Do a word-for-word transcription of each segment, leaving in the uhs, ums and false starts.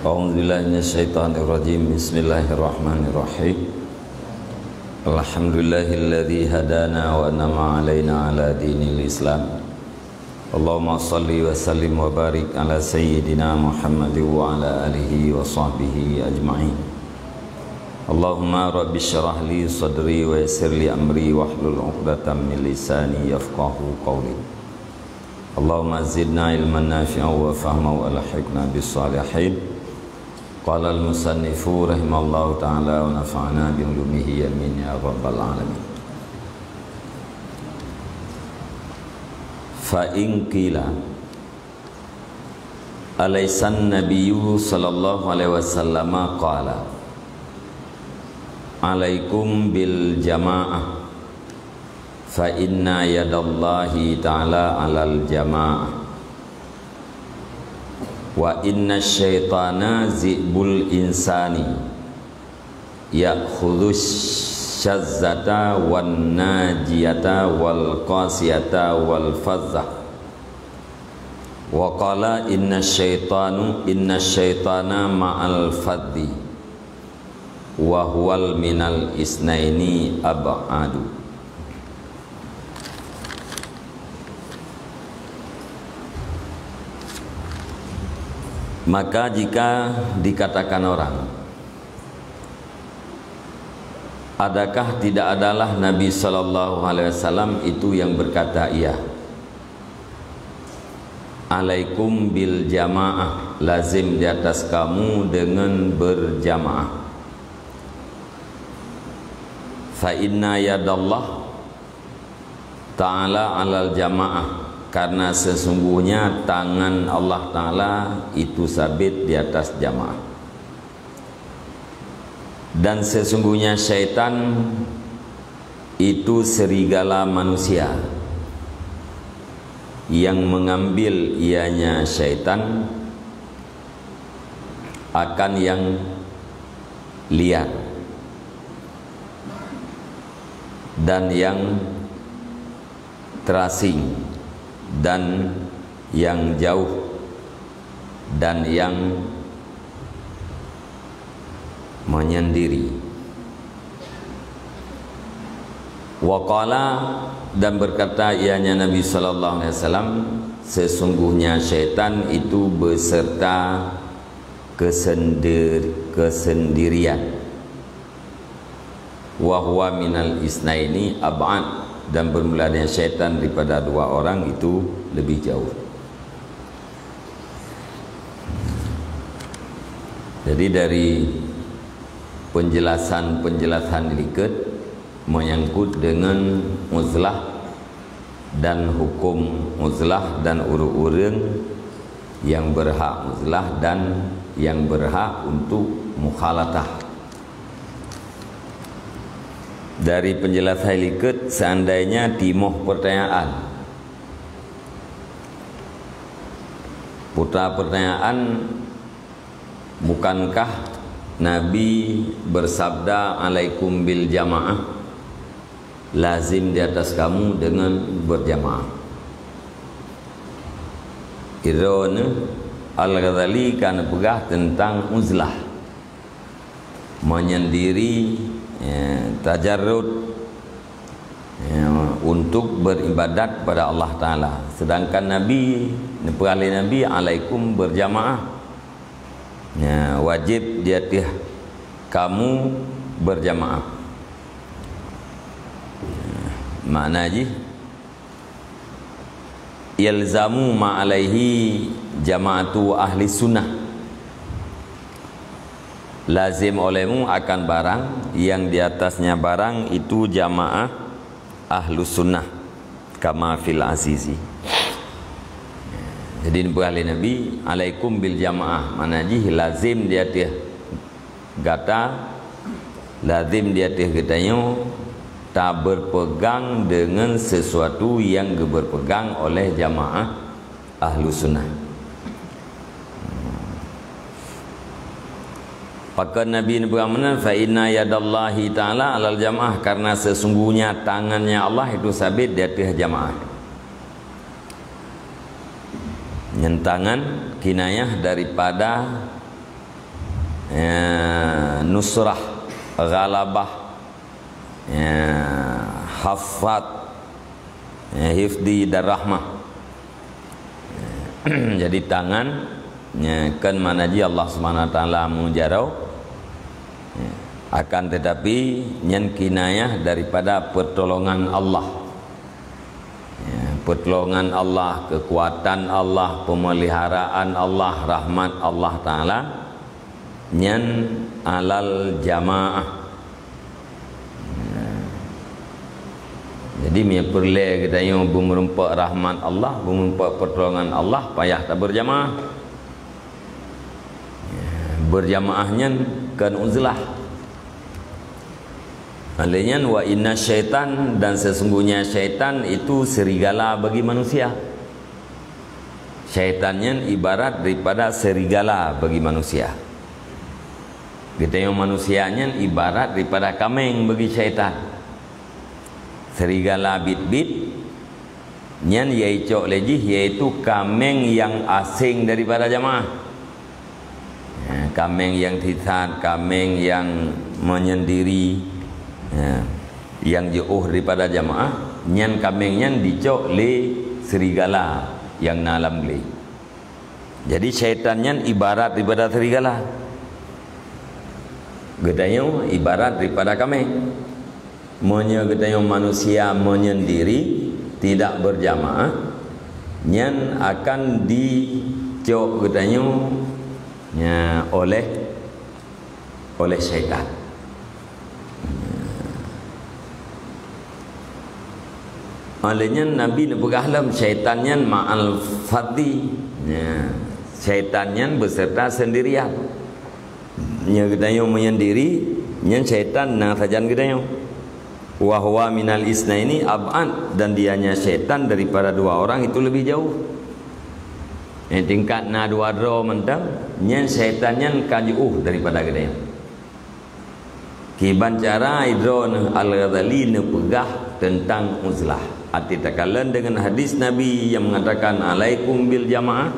أعوذ بالله من الشيطان الرجيم. بسم الله الرحمن الرحيم. الحمد لله الذي هدانا وأنعم علينا على دين الإسلام. اللهم صل وسلم وبارك على سيدنا محمد وعلى آله وصحبه أجمعين. اللهم رب اشرح لي صدري ويسر لي أمري واحلل عقدة من لساني يفقهوا قولي. اللهم زدنا علما نافعا وفهما وألحقنا بالصالحين. قال المصنف رحمه الله تعالى ونفعنا بعلومه آمين يا رب العالمين. فإن قيل أليس النبي صلى الله عليه وسلم قال عليكم بالجماعة فإن يد الله تعالى على الجماعة وإن الشيطان ذئب الإنس يأخذ الشاذة والناجية والقاصية والفاذة. وقال إن الشيطان، إن الشيطان مع الفذ وهو من الاثنين أبعد. Maka jika dikatakan orang, adakah tidak adalah Nabi sallallahu alaihi wasallam itu yang berkata, "Iya, alaikum bil jamaah, lazim di atas kamu dengan berjamaah. Fa inna yadallah ta'ala alal jamaah, karena sesungguhnya tangan Allah Ta'ala itu sabit di atas jamaah. Dan sesungguhnya syaitan itu serigala manusia yang mengambil ianya syaitan akan yang liar dan yang terasing dan yang jauh dan yang menyendiri." Waqala, dan berkata ianya Nabi sallallahu alaihi wasallam, sesungguhnya syaitan itu beserta kesendir-, kesendirian. Wa huwa minal isnaini ab'ad, dan bermula dengan syaitan daripada dua orang itu lebih jauh. Jadi dari penjelasan-penjelasan di likot menyangkut dengan uzlah dan hukum uzlah dan ureuëng-ureuëng yang berhak uzlah dan yang berhak untuk mukhalatah. Dari penjelasan likot, seandainya timoh pertanyaan, putra pertanyaan, bukankah Nabi bersabda, "Alaikum bil jamaah, lazim di atas kamu dengan berjamaah"? Irone Al-Ghazali kan peugah tentang uzlah, menyendiri, ya, tajarrud, ya, untuk beribadat pada Allah Taala. Sedangkan Nabi, neupeugah lé Nabi, "Alaikum berjamaah." Ya, wajib di ateueh kamu berjamaah. Makna jih, "Yalzamu ma alaihi jama'atu ahli sunnah." Lazim olehmu akan barang yang di atasnya barang itu jamaah ahlu sunnah, kama fil azizi. Jadi, neupeugah lé Nabi, "Alaikum bil jamaah", makna jih lazim di ateueh gata, lazim di ateueh geutanyoe, taberpegang dengan sesuatu yang geuberpegang oleh jamaah ahlu sunnah. Pakon Nabi neupeugah meunan, "Fa inna yadallahi ta'ala alal jamaah," karena sesungguhnya tangannya Allah itu sabit di ateueh jamaah. Nyan tangan kinayah daripada eh, nusrah, ghalabah, eh, hafat, eh, hifdi dan rahmah. Jadi tangan, eh, kan makna jih Allah Subhanahu Wa Taala meujaroe, eh, akan tetapi nyan kinayah daripada pertolongan Allah. Ya, pertolongan Allah, kekuatan Allah, pemeliharaan Allah, rahmat Allah Taala, nyan alal jamaah. Ya. Jadi, meunyoe peureulée geutanyoe beumeureumpok rahmat Allah, beumeureumpok pertolongan Allah, payah tabeurjamaah. Ya, beurjamaah nyan kon uzlah. Lé nyan, "Wa inna syaitan," dan sesungguhnya syaitan itu serigala bagi manusia. Syaitan nyan ibarat daripada serigala bagi manusia. Geutanyoe manusia nyan ibarat daripada kaméng bagi syaitan. Serigala bit-bit, nyan nyang icok lé jih, yaitu kaméng nyang aséng daripada jamaah. Ya, kaméng nyang sisat, kaméng nyang menyendiri, ya, nyang jiôh daripada jamaah, nyan kaméng nyan dicok lé serigala nyang na lam glé. Jadi, syaitan nyan ibarat daripada serigala. Geutanyoe ibarat daripada kaméng. Meunyoe geutanyoe manusia menyendiri, tidak berjamaah, nyan akan dicok geutanyoe, nya, oleh, oleh syaitan. Oleh nyan Nabi neupeugah lom, syaitan nyan ma'al fadhi. Nya, syaitan nyan beserta sendirian. Nyoe geutanyoe menyendiri, nyan syaitan na sajan geutanyoe. "Wa huwa minal isnaini ab'ad," dan dianya syaitan daripada dua orang itu lebih jauh. Nyang tingkat na dua droe mantong, nyan syaitan nyan ka jiôh daripada geutanyoe. Kiban cara droeneuh Al-Ghazali neupeugah teuntang uzlah. Até takalon deungon hadis Nabi nyang meungatakan, "Alaikum bil jamaah,"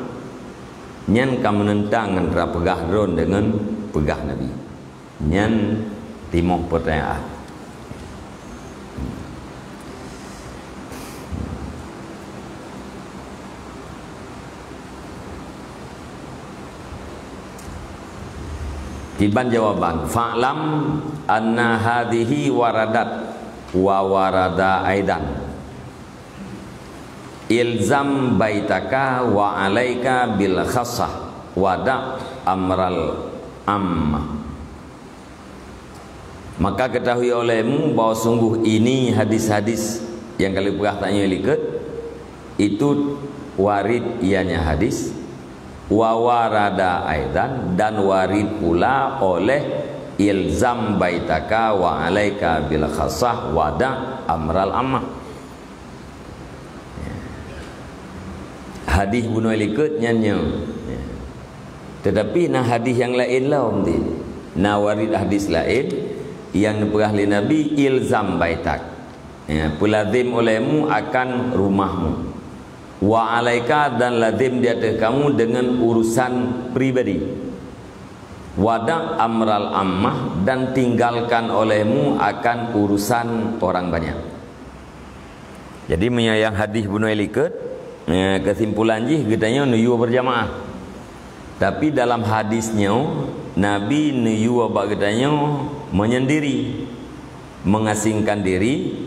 nyan ka meuneuntang antara peugah droe deungon peugah Nabi. Nyan timoh peurtanyaan. Kiban jawaban, "Fa'lam anna hadhihi waradat wa warada aidan. Ilzam baitaka wa alaika bil khassah wa da' amral ammah." Maka ketahui olehmu bahwa sungguh ini hadis-hadis nyang ka lheueh peugah tanyoe likot, itu warid ianya hadis, wa warada aidan, dan warid pula oleh ilzam baitaka wa alaika bil khassah wa da' amral ammah. Hadis bunoe likot nyan nyoe. Tetapi na hadis nyang laén lom di. Na warid hadis laén nyang neupeugah lé Nabi, "Ilzam baitak." Ya, peulazem olehmu akan rumahmu. "Wa alaika," dan lazem di ateueh kamu deungon urusan pribadi. "Wa da' amral ammah," dan tinggalkan olehmu akan urusan orang banyak. Jadi, meunyoe nyang hadis bunoe likot, eh, kesimpulan jih geutanyoe neuyue berjamaah. Tapi dalam hadis nyoe, Nabi neuyue bak geutanyoe menyendiri, mengasingkan diri,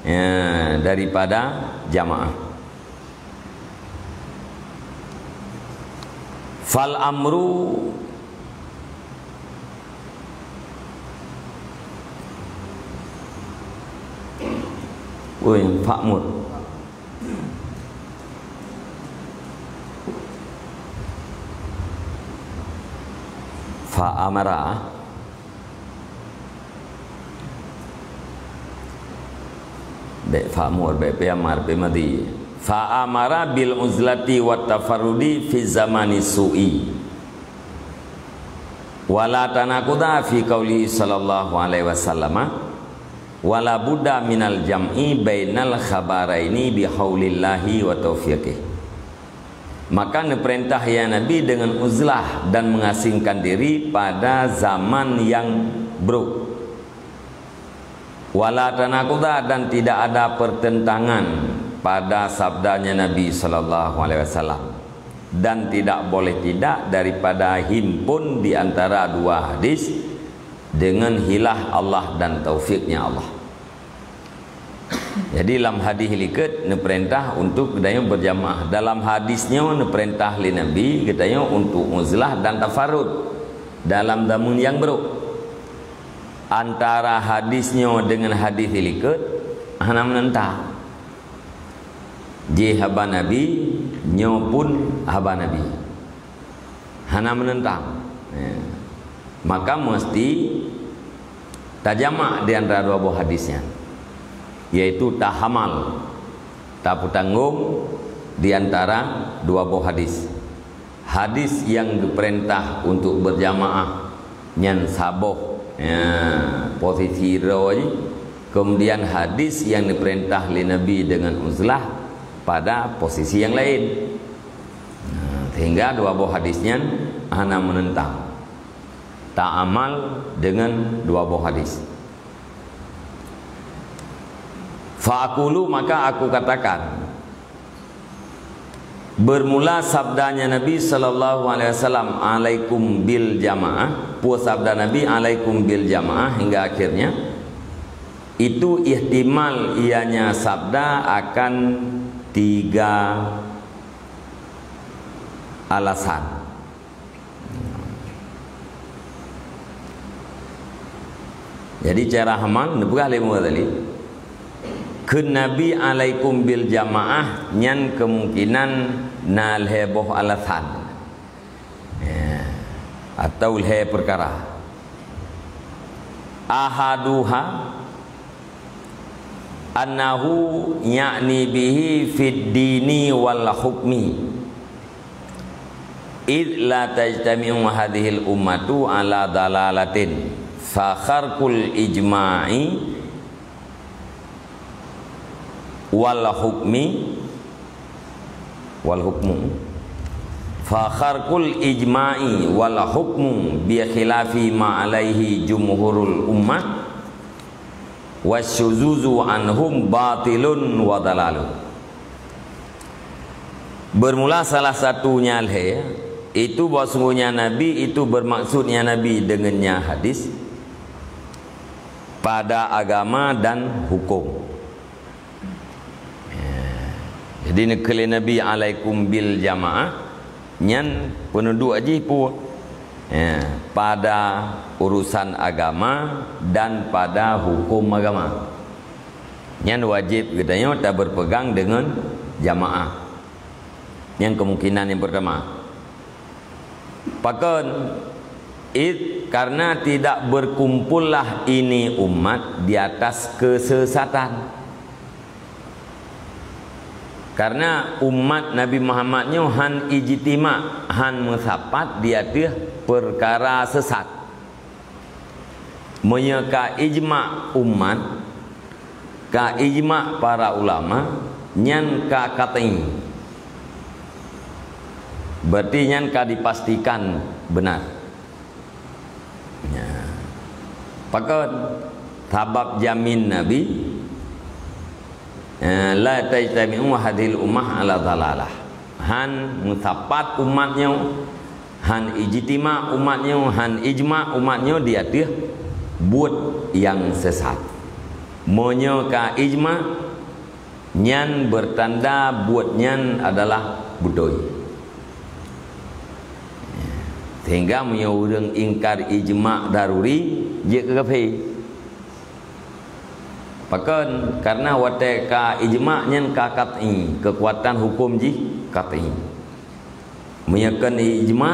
ya, daripada jamaah. Fal amru, oi, fa'mur. Fa'amara. Bék fa'mur, bék pih amar, pih madhi. Fa'amara bil uzlati wat tafarrudi fi zamani su'i. Wa la tanaquda fi qaulihi sallallahu alaihi wasallama, wa la budda minal jam'i bainal khabaraini bi haulillahi wa taufiqih. Maka neupeurintah ia Nabi deungon uzlah dan mengasingkan diri pada zaman yang brok. Wala tanakuda, dan tidak ada pertentangan pada sabdanya Nabi sallallahu alaihi wasallam, dan tidak boleh tidak daripada himpun di antara dua hadis dengan hilah Allah dan taufiknya Allah. Jadi lam hadis likot neupeurintah untuk geutanyoe berjamaah. Dalam hadis nyoe neupeurintah lé Nabi geutanyoe untuk uzlah dan tafarud dalam zaman yang brok. Antara hadis nyoe dengan hadis likot hana meunentang. Jih haba Nabi, nyoe pun haba Nabi. Hana meunentang. Ya. Maka mesti tajamak di antara dua boh hadis nyan, yaitu tahamal, tapeutanggong di antara dua boh hadis. Hadis yang geupeurintah untuk berjamaah nyan saboh, ya, posisi droe jih. Kemudian hadis yang diperintah lé Nabi dengan uzlah pada posisi yang lain. Nah, sehingga dua boh hadis nyan hana meunentang. Ta'amal dengan dua boh hadis. Fa aqulu, maka aku katakan, bermula sabdanya Nabi sallallahu alaihi wasallam, "Alaikum bil jamaah." Peue sabda Nabi, "Alaikum bil jamaah," hingga akhirnya, itu ihtimal ianya sabda akan tiga alasan. Jadi, cara hamal neupeugah lé Imam Ghazali, kheun Nabi "Alaikum bil jamaah" nyan kemungkinan na lhée boh alasan, ya, atau lhée peukara. Ahaduha annahu ya'ni bihi fid dini wal hukmi, id la tajtami'u hadhil ummatu ala dalalatin, fa kharqul ijma'i wal hukmi, wal hukmu, fa kharqul ijma'i wal hukmu bi khilafi ma alaihi jumhurul ummah, wasyuzuzu anhum batilun wa dalalun. Bermula salah satunya lhée, itu bahwa sungguhnya Nabi itu bermaksudnya Nabi dengannya hadis pada agama dan hukum. Ya. Jadi, neukheun lé Nabi "Alaikum bil jamaah", nyan peuneuduek jih peue? Ya, pada urusan agama dan pada hukum agama. Nyan wajéb geutanyoe taberpegang deungon jamaah. Nyan kemungkinan yang pertama. Pakon? Id, karena tidak berkumpullah ini umat di atas kesesatan. Karena umat Nabi Muhammad nyoe han ijtima, han meusapat di ateueh peukara sesat. Meunyoe ka ijma umat, ka ijma para ulama, nyan ka qat'i. Berarti nyan ka dipastikan benar. Ya. Pakon? Sabab jamin Nabi, eh, "La tajtami'u hadhil ummah ala dalalah." Han meusapat umat nyoe, han ijtima umat nyoe, han ijma umat nyoe di ateueh buet nyang sesat. Meunyoe ka ijma, nyan bertanda buet nyan adalah beutôi. Sehingga meunyoe ureuëng ingkar ijma daruri, jeuet keu kafé. Pakon? Karena watée ka ijma nyan ka qat'i, keukuatan hukum jih qat'i. Meunyoe kon ijma,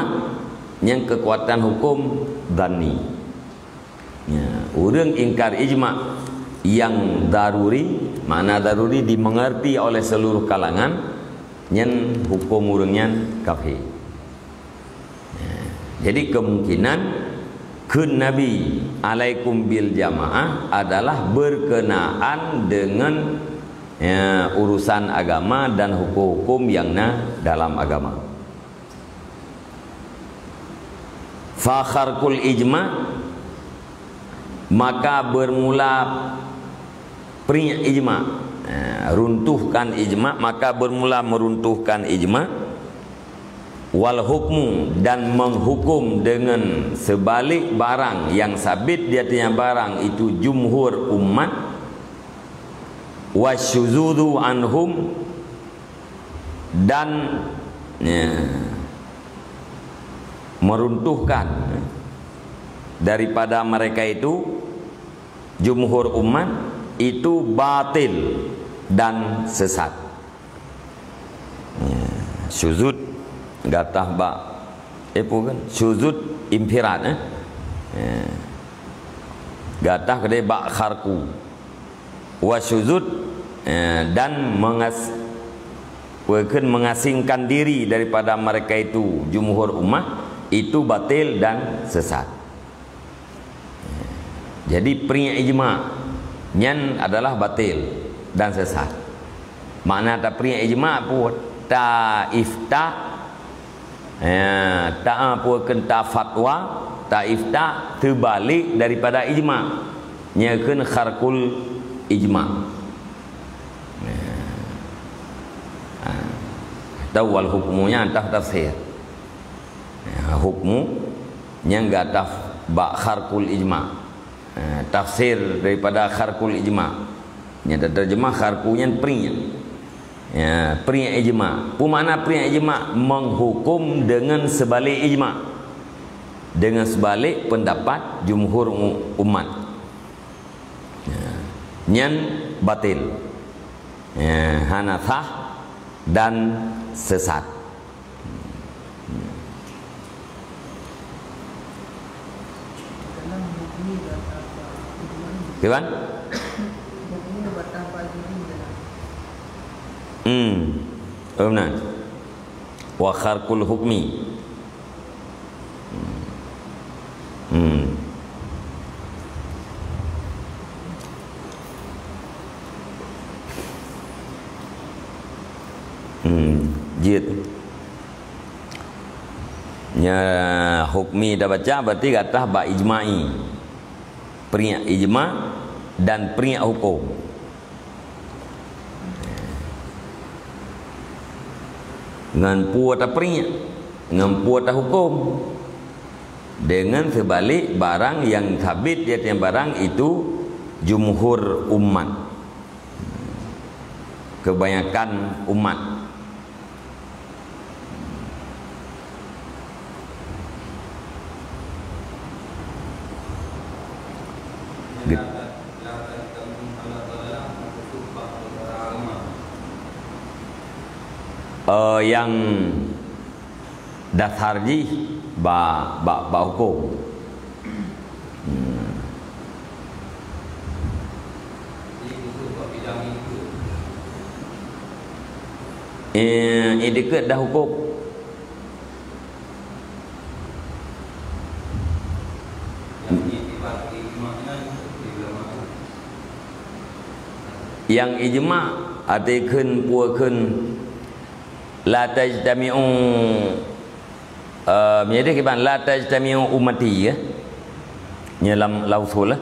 nyan keukuatan hukum dhanni. Ya, ureuëng ingkar ijma nyang daruri, makna daruri dimengerti oleh seluruh kalangan, nyan hukum ureuëng nyan kafé. Ya, jadi kemungkinan kheun Nabi "Alaikum bil jamaah" adalah berkenaan dengan Ya, urusan agama dan hukum-hukum yang na dalam agama. Fa kharqul ijma, maka bermula priek ijma. Ya, runtuhkan ijma, maka bermula meruntuhkan ijma. Wal hukmu, dan menghukum dengan sebalik barang yang sabit di atasnya barang itu jumhur umat, wasyuzudu anhum, dan, ya, meruntuhkan daripada mereka itu jumhur umat itu batil dan sesat. Ya, syuzud gatah bak, eh, apa kan? Syuzud infirad, eh. Ya. Gatah keudeh bak kharqu. Wa syuzud, eh, dan mengas-, apa kan, mengasingkan diri daripada mereka itu jumhur umat, itu batil dan sesat. Jadi, priek ijma nyan adalah batil dan sesat. Makna tapriek ijma peue? Ta ifta, ya, ta apa kan, ta fatwa, ta ifta teubalik daripada ijma. Nyan kheun kharqul ijma. Ya. Ha. Atau wal hukmunya, entah tafsir. Ya, hukmu nyang geuataf bak kharqul ijma. Eh, tafsir daripada kharqul ijma. Nyang terjemah kharqu nyan priek. Ya, priek ijma. Peue makna priek ijma? Menghukum dengan sebalik ijma. Dengan sebalik pendapat jumhur u-, umat. Ya. Nyan batil. Ya, hana sah dan sesat. Kiban? Hmm. Oh, benar. Wa kharqul hukmi. Hmm. Hmm, jeuet. Nya hukmi tabaca berarti gatah bak ijma'i. Priek ijma dan priek hukum. Ngon peue tapriek, ngon peue tahukum. Dengan sebalik barang yang sabit di atas barang itu jumhur umat. Kebanyakan umat. Get-, eh, yang dasar jih bak, bak, bak hukum. Hmm. Eh, eh, dikeue dah hukum. Nyang ijma, até kheun peue kheun, la tajtami'u, eh, meunyoe kiban, la tajtami'u ummati, ya. Nyoe lam, lam usul, eh.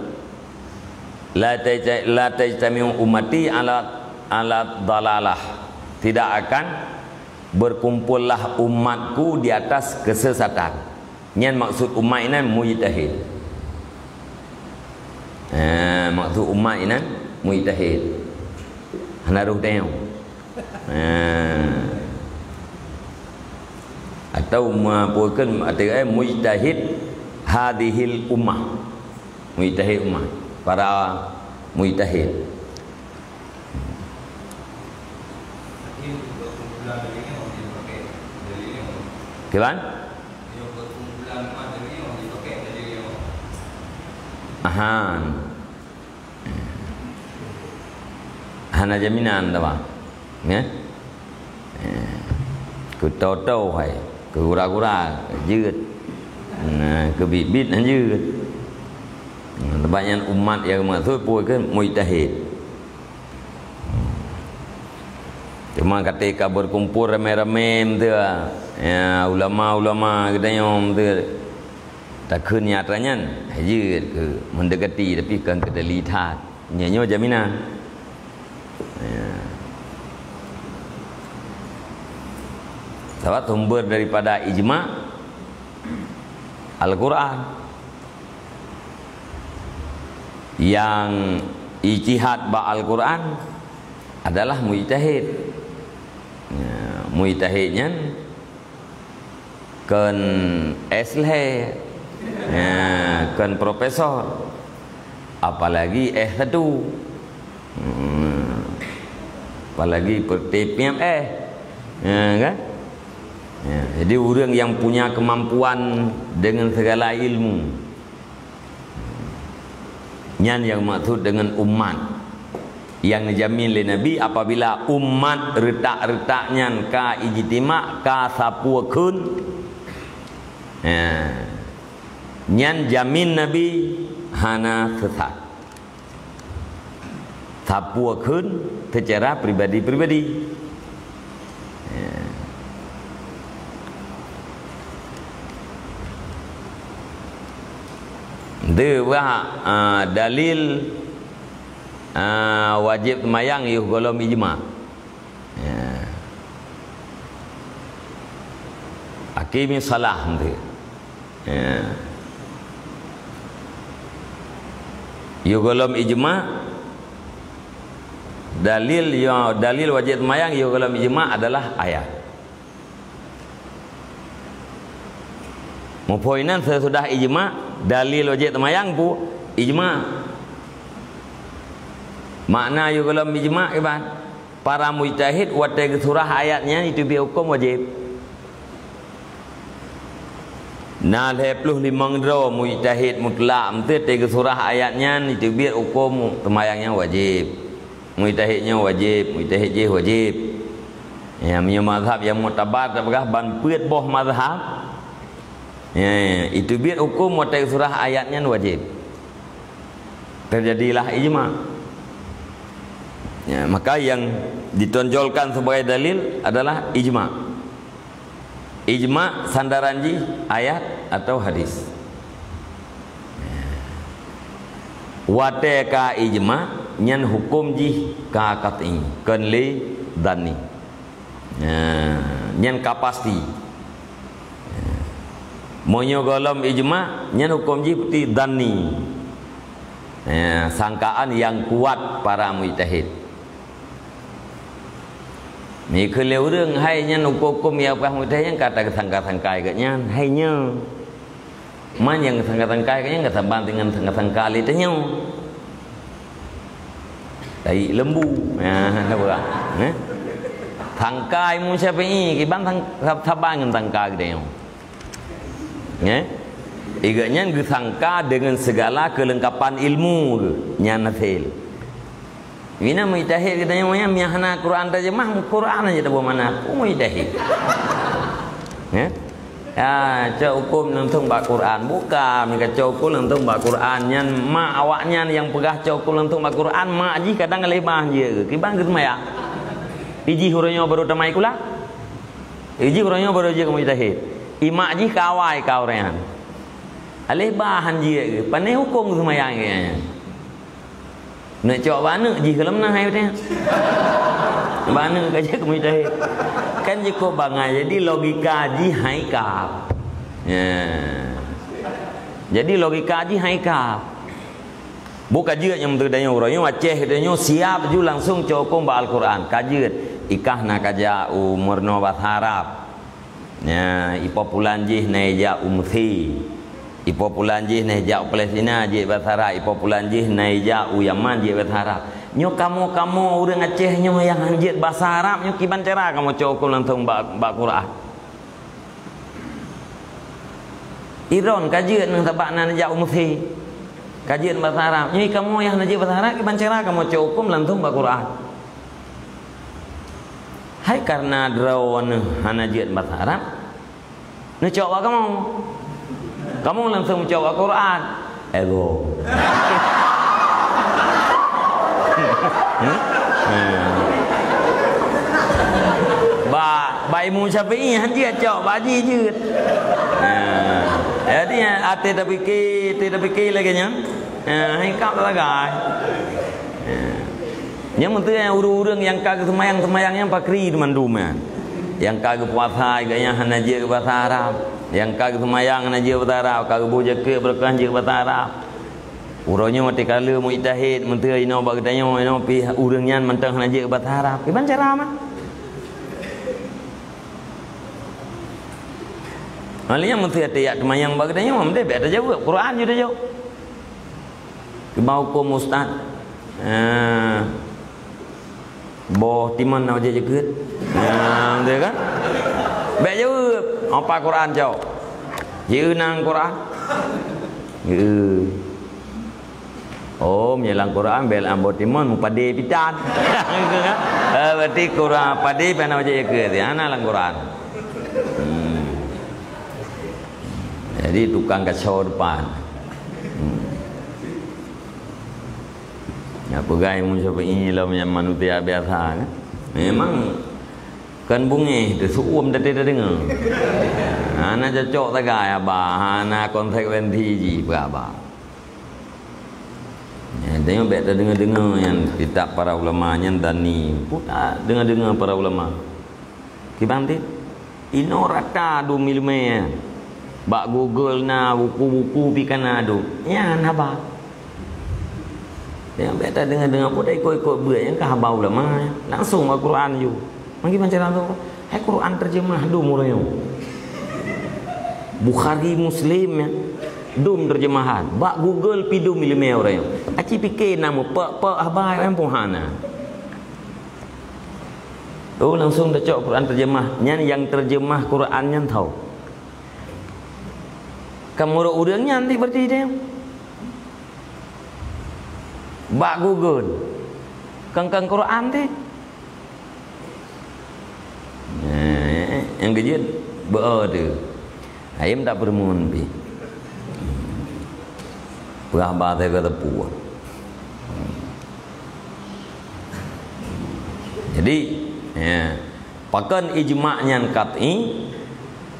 La tajta-, la tajtami'u ummati ala, ala dalalah. Tidak akan berkumpullah umatku di atas kesesatan. Nyan maksud umat inan mujtahid. Eh, maksud umat inan mujtahid. Hana roh teuh. Eh. Atau ma-, peue kheun, atau, eh, mujtahid hadhil ummah. Mujtahid ummah. Para mujtahid. Kiban? Ahan. Hana jaminan, teuma. Ya? Eh, keu toe-toe hai, keu gura-gura, jeuet. Nah, keu biet-biet han jeuet. Nah, teuma nyan umat nyang maksud peue kheun mujtahid. Cuma katika berkumpul ramé-ramé meuteue, ya, ulama-ulama geutanyoe meuteue, takheun nyata nyan, jeuet keu mendekati, tapi kon keu dali that. Nyan nyoe jaminan. Ya. Sabab sumber daripada ijma Al-Quran. Yang ijtihad bak Al-Quran adalah mujtahid. Ya, mujtahid nyan kon S lhèe, ya, kon profesor, apalagi S satu. Hmm. Apalagi peureuté P M S. Ya, kan? Ya, jadi ureuëng yang punya kemampuan dengan segala ilmu. Nyan nyang maksud dengan umat. Nyang neujamin lé Nabi, apabila umat reutak-reutak nyan ka ijtima, ka sapeue kheun, ya, nyan jamin Nabi hana sesat. Sapeue kheun secara pribadi-pribadi. Ya. Deuh bah, ah, dalil, ah, wajéb seumayang yoh gohlom ijma. Ya. Aqimis shalah nanti. Ya. Yoh gohlom ijma, dalil, ya, dalil wajéb seumayang yoh gohlom ijma adalah ayat. Muphom inan sesudah ijma, dalil wajéb seumayang pun ijma. Makna yoh gohlom ijma iban para mujtahid watée geusurah ayat nyan jiteubiet huköm wajéb. Na lhée ploh limong droe mujtahid mutlak meuteue watée geusurah ayat nyan jiteubiet huköm seumayang nyan wajéb. Mujtahid nyoe wajéb, mujtahid jéh wajéb. Ya, meunyoe mazhab nyang muktabar tapeugah ban peuet boh mazhab. Ya, jiteubiet huköm watée geusurah ayat nyan wajéb. Terjadilah ijma. Ya, maka yang ditonjolkan sebagai dalil adalah ijma. Ijma sandaran jih ayat atau hadis. Watée ka ijma, nyan huköm jih ka qat'i, kon lé dhanni. Ya, nyan ka pasti. Meunyoe gohlom ijma, nyan huköm jih peuti dhanni. Ya, sangkaan nyang kuat para mujtahid. Meukheun lé ureuëng, hai nyan huköm-huköm nyang peugah mujtahid nyan ka tageusangka-sangka geuh nyan, hai nyoe. Man nyang geusangka-sangka geuh nyan geusaban deungon sangka-sangka lé tanyoe. Tahi lembu. Nah, na peugah. Eh? Sangka Imam Syafi'i, kiban sang-, sab-, saban ngon sangka geutanyoe. Nggih? Gobnyan geusangka deungon segala keulengkapan ilmu geuh nyan hasil. Mina mujtahid geutanyoe nyan, meunyo hana Quran tarjamah, Quran aja taboh mana. Peue mujtahid? Nggih? Ya, cok huköm langsung bak Quran. Bukan, meunyo cok huköm langsung bak Quran. Nyan mak awaknyan nyang peugah cok huköm langsung bak Quran, mak jih kadang lé bah jeuet geuh. Kiban geuseumayang. Ijih uroe nyoe baru tamai kula. Ijih uroe nyoe baru jeuet keu mujtahid. Imak jih ka awai ka uroe nyan. Aléh bah han jeuet geuh, pané huköm geuseumayang geuh nyan. Neuk cok bak aneuk jih keu lom na hai watée nyan. Bak aneuk ka jeuet keu mujtahid. Kan jikôb bangai, jadi logika jih hai kab. Ya. Jadi logika jih hai kab. Boh ka jeuet nyang meuteudanyong uroe nyoe Aceh geutanyoe siap ju langsung cok huköm bak Al-Quran. Ka jeuet, ikah na ka jak u meurunoe basa Arab. Nya, ipo pulan jih na ijak u Mesir. Ipo pulan jih na ijak u Palestina jeuet basa Arab. Ipo pulan jih na ijak u Yaman jeuet basa Arab. Nyoe kamoe-kamoe ureuëng Aceh nyoe nyang han jeuet basa Arab nyoe kiban cara kamoe cok huköm langsung bak, bak Quran. Iron ka jeuet nang sabak na neujak u Mesir. Ka jeuet basa Arab. Nyoe kamoe nyang hana jeuet basa Arab, kiban cara kamoe cok huköm langsung bak Quran. Hai karena droeneuh hana jeuet basa Arab, neucok bak kamoe. Kamoe langsung cok bak Quran. Ego. Hmm? Hmm. Imam Syafi'i han jeuet cok, bak jih jeuet. Ha. Jadi, até tapike, até tapike lagèe nyan. Ha, hai kap sagai. Ha. Nyang meunteue ureueng-ureueng nyang ka geuseumayang-seumayang nyang pakri teumandum nyan. Nyang ka geupuasa geuh nyan hana jeuet bahasa Arab. Nyang ka geuseumayang hana jeuet bahasa Arab, ka geuboh jakeuet beureukat jeuet bahasa Arab. Uroe nyoe teuka lheueh mujtahid, meunteue inoe bak geutanyoe, inoe pih ureueng nyan mantong hana jeuet bahasa Arab. Kiban cara mah? Hal nyang meunteue tajak teumayang bak geutanyoe, meunteue bèk tajaweueb, Quran ju tajaweueb. Kiban huköm ustaz. Ah. Boh timon na wajéb jakeuet. Nah, beutôi kan? Bèk jaweueb, apa Quran cok? Jieu nang Quran? Jieu. Oh, meunyoe lam Quran, bèk lam boh timon, meupadé pitan. Gitu kan? Eh, berarti Quran, padé pih na wajéb jakeuet. Ya, na lam Quran. Hmm. Jadi, tukang kaco depan. Hmm. Nyang peugah Imam Syafi'i lom nyan manusia biasa, kan? Memang kon beungéh teuh, seuuem teuh tadeungoe. Hana cocok sagai haba, hana konsekuensi jih peugah haba. Nyan, tanyoe bèk tadeungoe-deungoe nyan kitab para ulama nyan dani. Peue tadeungoe-deungoe para ulama. Kiban teuh? Inoe rata dum ileumèe nyan. Bak Google na, buku-buku pih ka na dum. Nyan haba. Nyang bèk tadeungoe-deungoe, peue taikot-ikot beuet, nyan ka haba ulama nyan. Langsung bak Quran ju. Mangki banca langsung. Hai Quran terjemah dum uroe nyoe. Bukhari, Muslim nyan. Dum terjemahan. Bak Google pih dum ileumèe uroe nyoe. Aci pike na meupok-pok haba nyan pun hana. Oh, langsung tacok Quran terjemah. Nyan nyang terjemah Quran nyan tho. Kamoe ureueng nyan teuh berarti dia. Bak Google. Kan, kan Quran teuh. Eh, nyang keujeuet beu teuh. Ayam tak peureumeun pih. Peugah haba teuka teupeu. Jadi, ya, pakon ijma' nyan qat'i?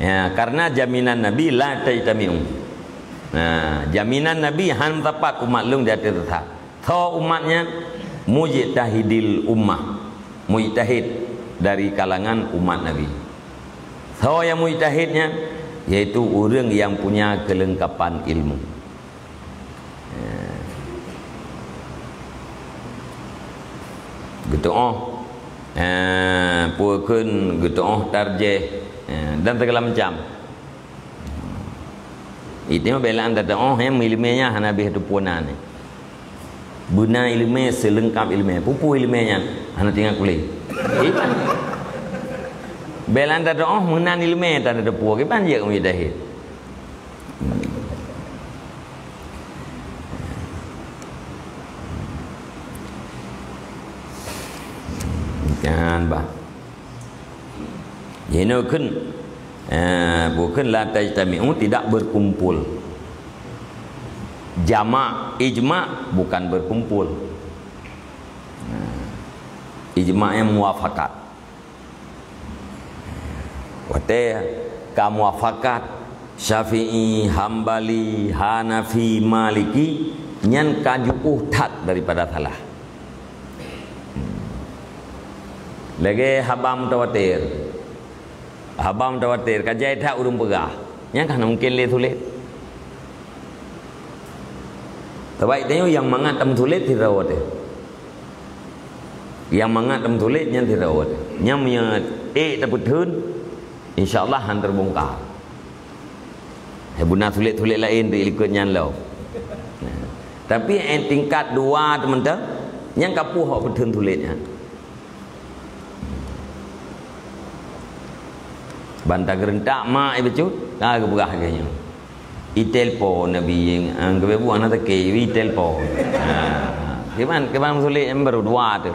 Ya, karena jaminan Nabi la tajtami'u. Nah, jaminan Nabi han sapat umat lôn di ateueh sesat. Tho umat nyan mujtahidil ummah, mujtahid dari kalangan umat Nabi. Tho nyang mujtahid nyan, yaitu ureueng nyang punya keulengkapan ilmu. Eh, geutu'oh, eh, peue kheun geutu'oh tarjih, eh, dan segala macam. Itu bela anda tu'oh, eh, ileumèe nyan hana habéh teupeu na nyan. Beuna ileumèe, seulengkap ileumèe. Peue-peue ileumèe nyan hana tinggai kulét. Iban. Bela anda tu'oh meunan ileumèe tan teupeu. Kiban jeuet mujtahid. Kan bah. Jinoe kheun, eh, bukon la tajtami'u, tidak berkumpul. Jama', ijma' bukan berkumpul. Nah, ijma' nyang muafakat. Watèe ka muafakat, Syafi'i, Hambali, Hanafi, Maliki, nyan ka jiôh that daripada salah. Lagèe haba mutawatir. Haba mutawatir, ka jai that ureueng peugah. Nyan ka hana mungken lé sulet. Sabab tanyoe nyang mangat tameusulet sidroe teuh. Nyang mangat tameusulet nyan sidroe teuh. Nyan meunyoe ék tapeutheun, insya Allah han teubongka. Hai beuna sulet-sulet laén teuh likot nyan lom. Nah, tapi nyang tingkat dua teumantong, nyan ka poh awak peutheun sulet nyan. Ban tageureuntak mak ié bacut, ka geupeugah lagèe nyoe. Itelpon Nabi, ah, keubeue buet hana sakét, itelpon. Ha, kiban, kiban sulet nyang barô dua teuh.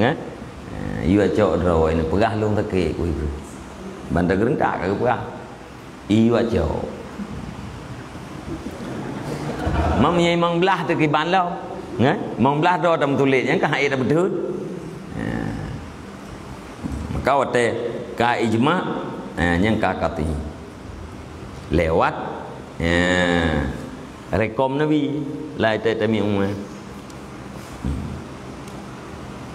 Nyan? Ha, yue cok droe nyan peugah lôn sakét, ku itu. Ban tageureuntak ka geupeugah. Iyue cok. Mam nyang imong blah teuh kiban lom. Nyan? Imong blah droe tameusulet, nyan ka hai tapeutheun. Ha. Maka watèe Ka ijma, eh, nyang ka qat'i. Lewat, eh, rekom Nabi, la tami'u.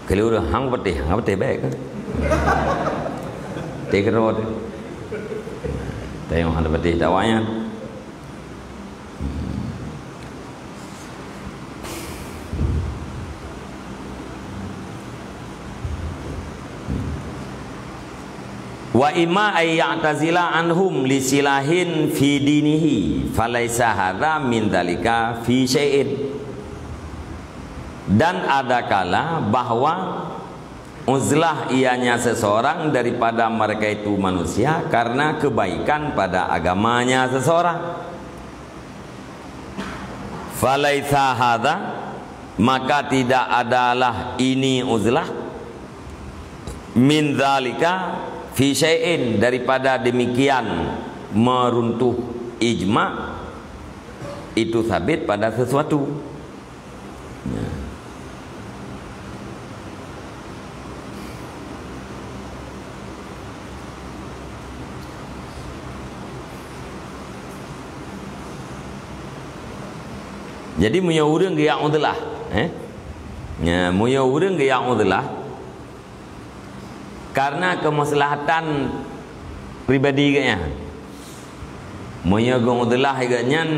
Keliru, hang patéh, hang patéh baik kan? Teh keudroe teuh. Tayong hana patéh dakwah nyan. Wa imma ay ya'tazila anhum li silahin fi dinihi, falaisa hadza min dzalika fi syai'in. Dan adakala bahwa uzlah ianya seseorang daripada mereka itu manusia karena kebaikan pada agamanya seseorang. Falaisa hadza, maka tidak adalah ini uzlah, min dzalika fi syai'in, daripada demikian meruntuh ijma, itu sabit pada sesuatu. Ya. Jadi, meunyoe ureuëng geujak uzlah, eh? Ya, meunyoe ureuëng geujak uzlah, karena kemaslahatan pribadi geuhnyan. Meunyoe geuuzlah geuhnyan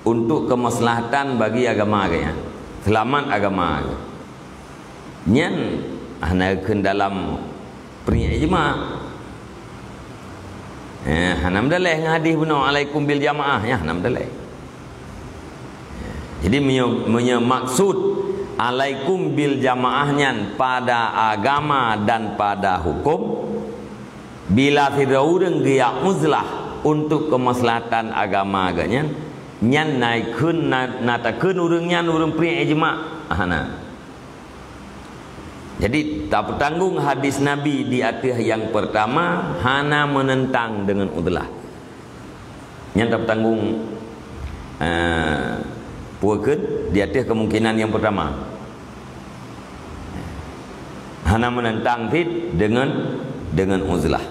untuk kemaslahatan bagi agama geuhnyan, seulamat agama geuh. Nyan hana kheun dalam peuringèt ijma. Eh, hana meudaleh ngon hadis bunoe, "Alaikum bil jamaah," nyan hana meudaleh. Jadi, meunyoe, meunyoe maksud "Alaikum bil jamaah" nyan pada agama dan pada huköm, bila sidroe ureuëng geujak uzlah untuk kemaslahatan agama geuhnyan, nyan na kheun, na, na takheun ureuëng nyan ureuëng peuringèt ijma. Hana. Jadi, tapeutanggong hadis Nabi di ateueh nyang peurtama hana meunentang deungon uzlah. Nyan tapeutanggong, eh, peue kheun di ateueh kemungkinan nyang peurtama. Hana meunentang cit deungon, deungon uzlah.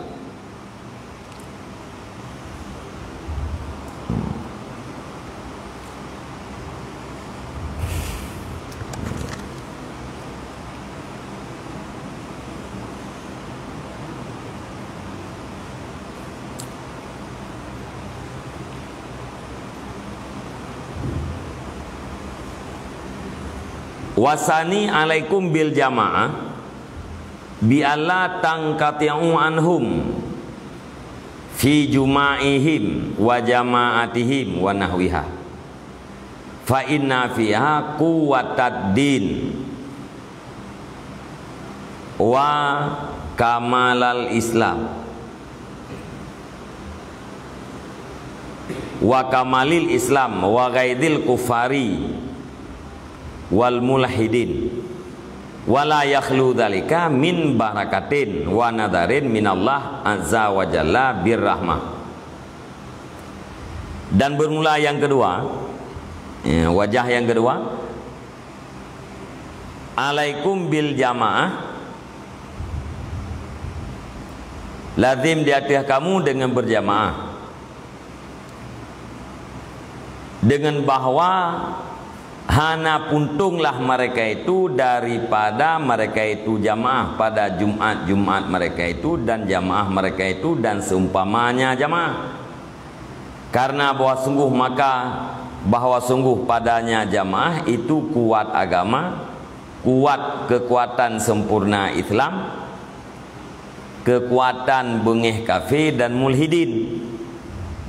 Wasani alaikum bil jamaah, bi alla tangqati'u anhum fi juma'ihim wa jama'atihim wa nahwiha. Fa inna fiha quwwatad din wa kamalal Islam, wa kamalil Islam wa ghaidil kufari wal mulhidin, wa la yakhlu dzalika min barakatin wa nadharin minallah azza wa jalla birrahmah. Dan bermula yang kedua, ya, wajah yang kedua, alaikum bil jamaah, lazim di ateueh kamu dengan berjamaah. Dengan bahwa hana puntonglah mereka itu daripada mereka itu jamaah pada Jumat-Jumat mereka itu dan jamaah mereka itu dan seumpamanya jamaah. Karena bahwa sungguh maka, bahwa sungguh padanya jamaah itu kuat agama, kuat kekuatan sempurna Islam, kekuatan beungéh kafé dan mulhidin.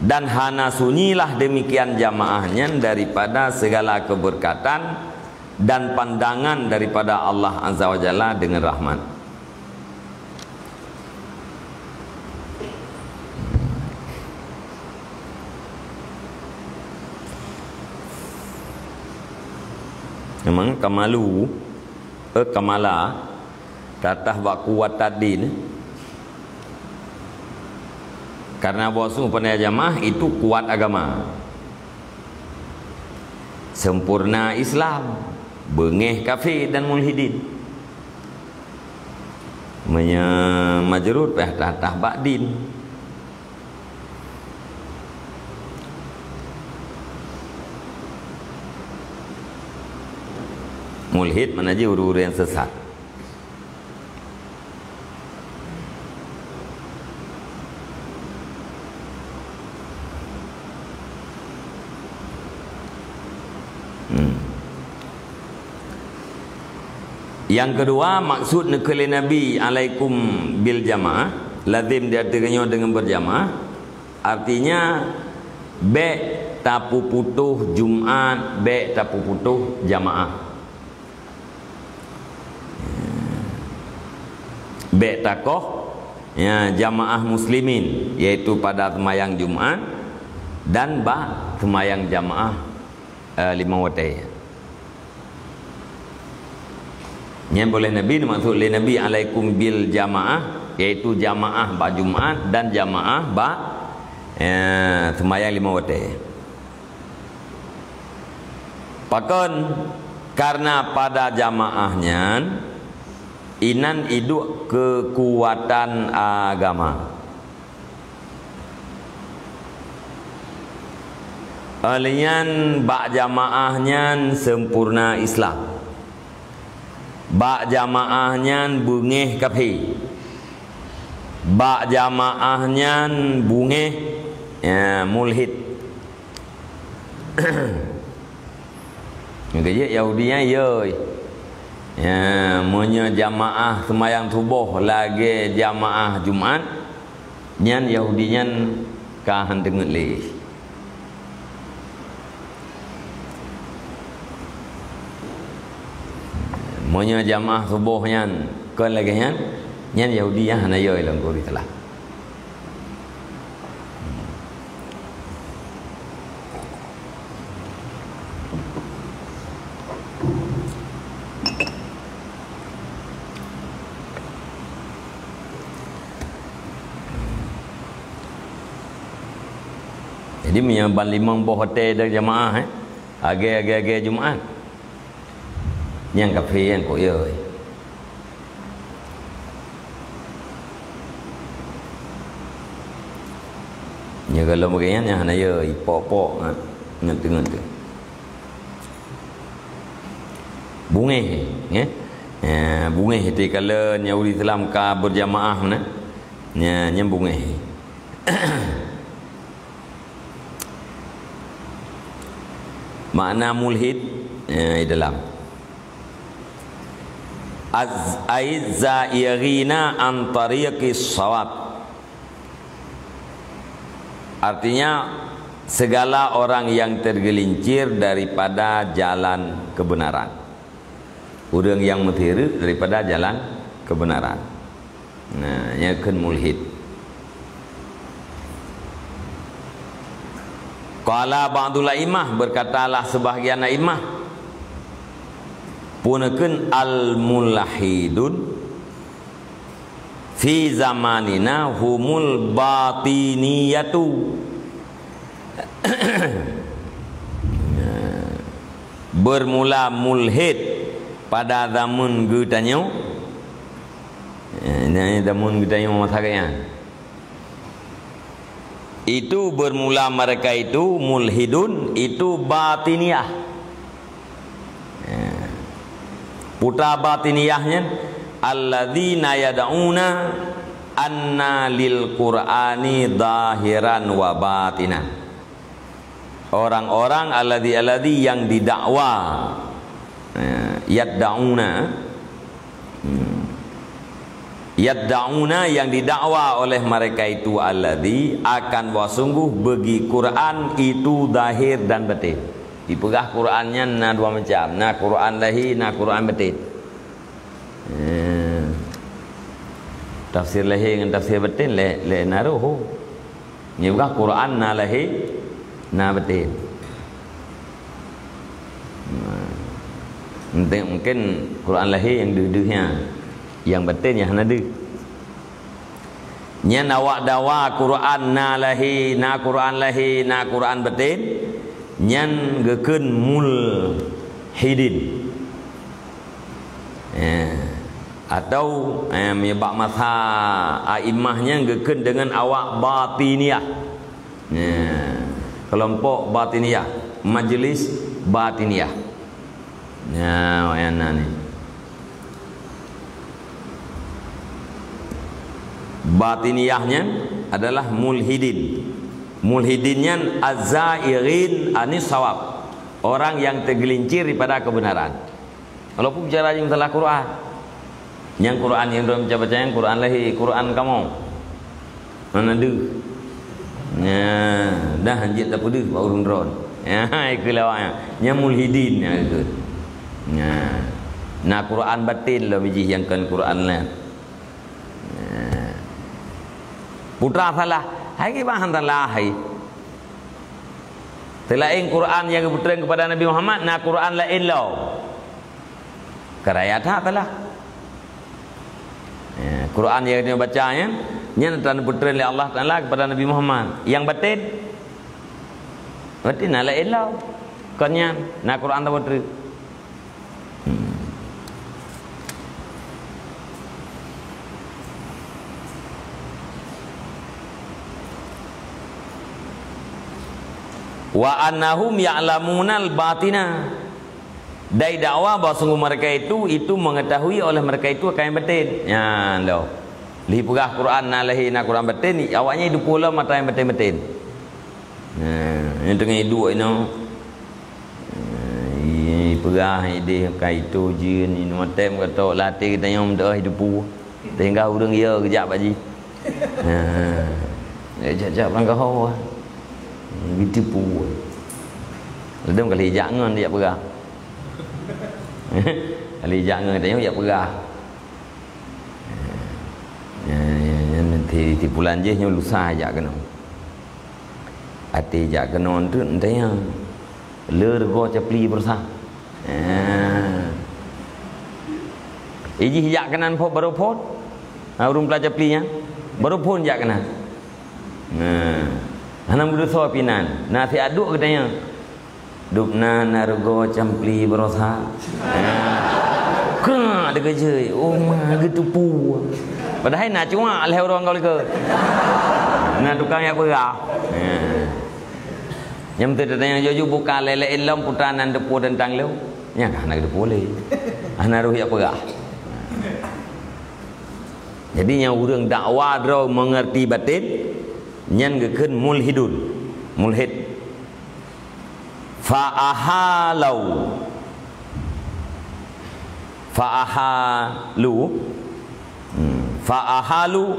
Dan hana sunyilah demikian jamaah nyan daripada segala keberkatan dan pandangan daripada Allah Azza wa Jalla dengan rahmat. Memang kamalu, eh, kamala, tatah bak kuat tadin. Karena bahwa sungguh pandai jamaah itu kuat agama. Sempurna Islam, beungéh kafé dan mulhidin. Meunyoe majrur, payah tah-tah bak din. Mulhid makna jih ureuëng-ureuëng nyang sesat. Hmm. Nyang keudua, maksud neukheun lé Nabi, "Alaikum bil jamaah", lazim di ateueh geutanyoe deungon beujamaah. Artinya, bék tapeuputôh Jumat, bék tapeuputôh jamaah. Bék takoh, ya, jamaah muslimin, yaitu pada seumayang Jumat dan bak seumayang jamaah, eh, limong watée. Nyan boh lé Nabi, neumaksud lé Nabi, "Alaikum bil jamaah", yaitu jamaah bak Jumat dan jamaah bak, eh, seumayang limong watée. Pakon? Karena pada jamaah nyan, inan iduek keukuatan agama. Óh lheueh nyan, bak jamaah nyan sempurna Islam. Bak jamaah nyan beungéh kafé. Bak jamaah nyan beungéh, ya, mulhid. Nyang keujeuet Yahudi nyan, yoi. Ya, meunyoe jamaah seumayang suboh lagée jamaah Jumat, nyan Yahudi nyan ka han teungeut lé. Meunyoe jamaah suboh nyan kon lagée nyan, nyan Yahudi nyan hana yoi lom keu ureuëng Islam. Jadi, meunyoe ban limong boh watée dong jamaah, eh, agée-agée-agée Jumat, nyang kafé nyan kok yoi. Nyoe kalau bagainyan, nyan hana yoi, pok-pok ngat, ngat teungeut tu. Beungéh, eh? Ya, beungéh, ti kala nyan ureuëng Islam ka beujamaah na. Nya, nyan beungéh. Makna mulhid, eh, di dalam. Az-, ai zairina an tariqis shawab. Artinya, segala orang yang tergelincir daripada jalan kebenaran. Ureuëng nyang meuteureuek daripada jalan kebenaran. Nah, nyan kheun mulhid. Qala ba'dul a'immah, berkatalah sebahagian a'immah, peue neukheun al-mulhidun fi zamanina humul batiniyatu. Bermula mulhid pada zaman geutanyoe. Eh, nyan zaman geutanyoe masa nyan. Itu bermula mereka itu mulhidun, itu batiniyah. Eh, putra batiniyah nyan, alladzina yad'una anna lil Qur'ani zahiran wa batinan. Orang-orang alladzi-alladzi yang didakwa, eh, yad'una, hmm, yad'una yang didakwa oleh mereka itu alladzi akan bahwa sungguh bagi Quran itu zahir dan batin. Dipeugah Quran nyan na dua macam, na Quran lahé, na Quran batin. Eh, tafsir lahé ngon tafsir batin lé, lé na roh. Nyoe bukan Quran na lahé, na batin. Nah, mungkin, mungkin Quran lahé nyang deuh-deuh nyan, nyang batin nyang hana deuh. Nyan awak dakwa Quran na lahé, na Quran lahé, na Quran batin, nyan geukheun mulhidin. Ya. Atau, eh, meunyoe bak mazhab a'immah nyan geukheun deungon awak batiniyah. Nah, kelompok batiniyah, majlis batiniyah. Nah, awak nyan na ni. Batiniyah nyan adalah mulhidin. Mulhidin nyan az-zaighin anis shawab. Orang yang tergelincir daripada kebenaran. Walaupun bicara jih masalah Quran. Nyang Quran nyang droe baca-baca nyan Quran lahé, Quran kamoe. Hana deuh. Nya, dah hanjeuet tapeudeuh bak ureueng droe. Ya, ikeu lawak nyan. Nyan mulhidin nyan ikeu. Nya. Na Quran batin lom jih nyang kon Quran laén. Nya. Putra salah. Hai kiban han salah hai. Teulaén Quran nyang geupeutren keupada Nabi Muhammad, na Quran laén lom. Keuraya that salah. Ya, Quran nyang geutanyoe baca nyan, nyan tan geupeutren lé Allah Taala keupada Nabi Muhammad. Nyang batin, batin na laén lom. Kon nyan, na Quran saboh treuk. Hmm. Wa annahum ya'lamunal batina. Dai dakwa bahwa sungguh mereka itu, itu mengetahui oleh mereka itu akan yang batin. Nyan lom. Lheuh peugah Quran na lahé na Quran batin, awaknyan jiteupeue lom mata nyang batin-batin. Nah, nyang teungoh iduek inoe. Nah, i-, ipeugah idéh ka itu jeuet, inoe maté meukeusut lam até geutanyoe meudoá jiteupeue. Sehingga ureueng yo geujak bak jih. Nah, jak-jak bak gaho. Jiteupeue. Ladôm kali jak ngon jak peugah. Kali jak ngon tanyoe jak peugah. Nyan, nyan, nyan, ti-, tipulan jih nyoe lusa jak keunoe. Até jak keunoe teuk, entah nyan. Le reugoe capli beurasa. Ah. Ijih jak keunan phon, baru phon. Ha, ureueng peula capli nyan. Baru phon jak keunan. Nah. Hana meudeusoe pinan. Na siat duek geutanyoe. Dubna na reugoe capli baroesa. Ka deukeujeuet, oh ma geuteupeue. Padahai na cuak lhèe uroe ngon likeue. Na tukang jak peugah. Nyang teutatanya jujur buka lé-lé ilom putra nan teupeue teuntang lôn. Nyang ka hana geuteupeue lé. Hana roh jak peugah. Jadi nyang ureueng dakwa droe mengerti batin, nyan geukheun mulhidun. Mulhid. Fa ahalau. Fa ahalu. Hmm. Fa ahalu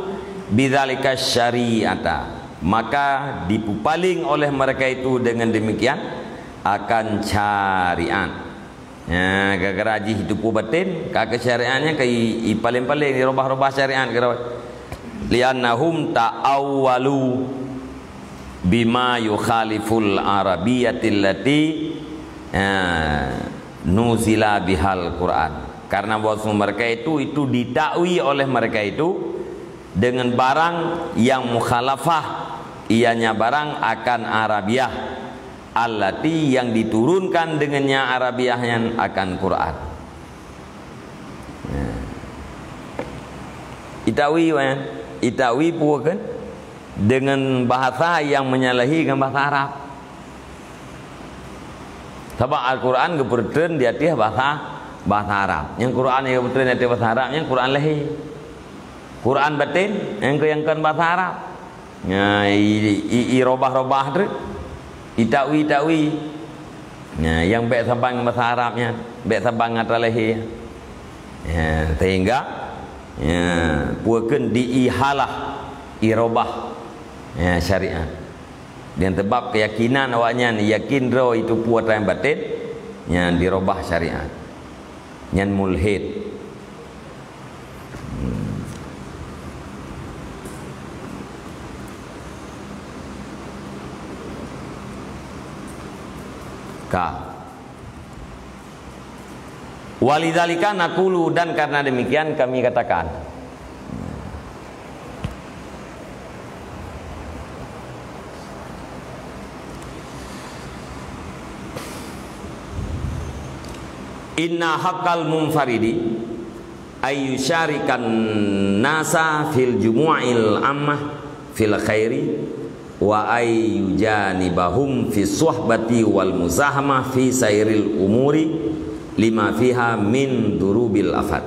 bidzalika syari'ata. Maka dipeupaléng oleh mereka itu dengan demikian akan syariat. Ya, gara-gara jih teupeue batin, ka keu syariat nyan ka i, ipaléng-paléng, irobah-robah syariat keudroe. Li'annahum ta'awwalu bima yukhaliful arabiyyatil lati, ya, nuzila bihal Qur'an. Karena bahwasanya mereka itu, itu ditakwil oleh mereka itu dengan barang yang mukhalafah, ianya barang akan Arabiah. Allati, yang diturunkan dengannya Arabiah nyan akan Quran. Nah. Itawi, wan. Itawi peue kheun? Dengan bahasa yang menyalahi dengan bahasa Arab. Sabab Al-Quran geupeutreun di ateueh bahasa, bahasa Arab. Nyang Quran nyang geupeutreun di ateueh bahasa Arab, nyang Quran lahé. Quran batin, nyang keu nyang kon bahasa Arab. Nya, i, i, i robah-robah treuk. I takwi-takwi. Nya, nyang bèk saban ngon bahasa Arab nyan, bèk saban ngon atra lahé. Nya, sehingga, nya, peue kheun diihalah, irobah, nya, syariat. Dan sebab keyakinan awaknyan yakin droe itu peue atra nyang batin, nyan dirobah syariat. Nyan mulhid. Hmm. Ka. Walidzalika naqulu, dan karena demikian kami katakan. Inna haqqal munfaridi, Ay yusyarikan nasa fil jumu'il ammah fil khairi, wa ay yujanibahum fis suhbati wal muzahamah fi sairil umuri, lima fiha min durubil afat.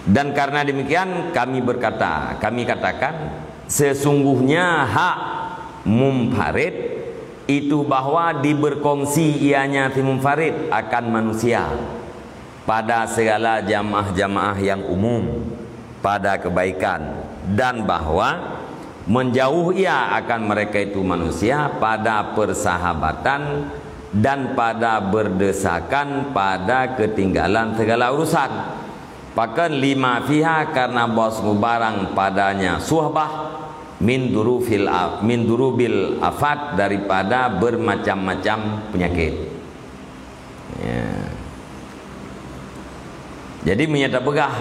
Dan karena demikian kami berkata, kami katakan, sesungguhnya hak munfarid itu bahwa diberkongsi ianya si munfarid akan manusia pada segala jamaah-jamaah yang umum pada kebaikan, dan bahwa menjauh ia akan mereka itu manusia pada persahabatan dan pada berdesakan pada ketinggalan segala urusan. Pakon? Lima fiha, karena bahwa barang padanya suhbah, min durufil a-, min durubil afat, daripada bermacam-macam penyakit. Ya. Jadi meunyoe tapeugah,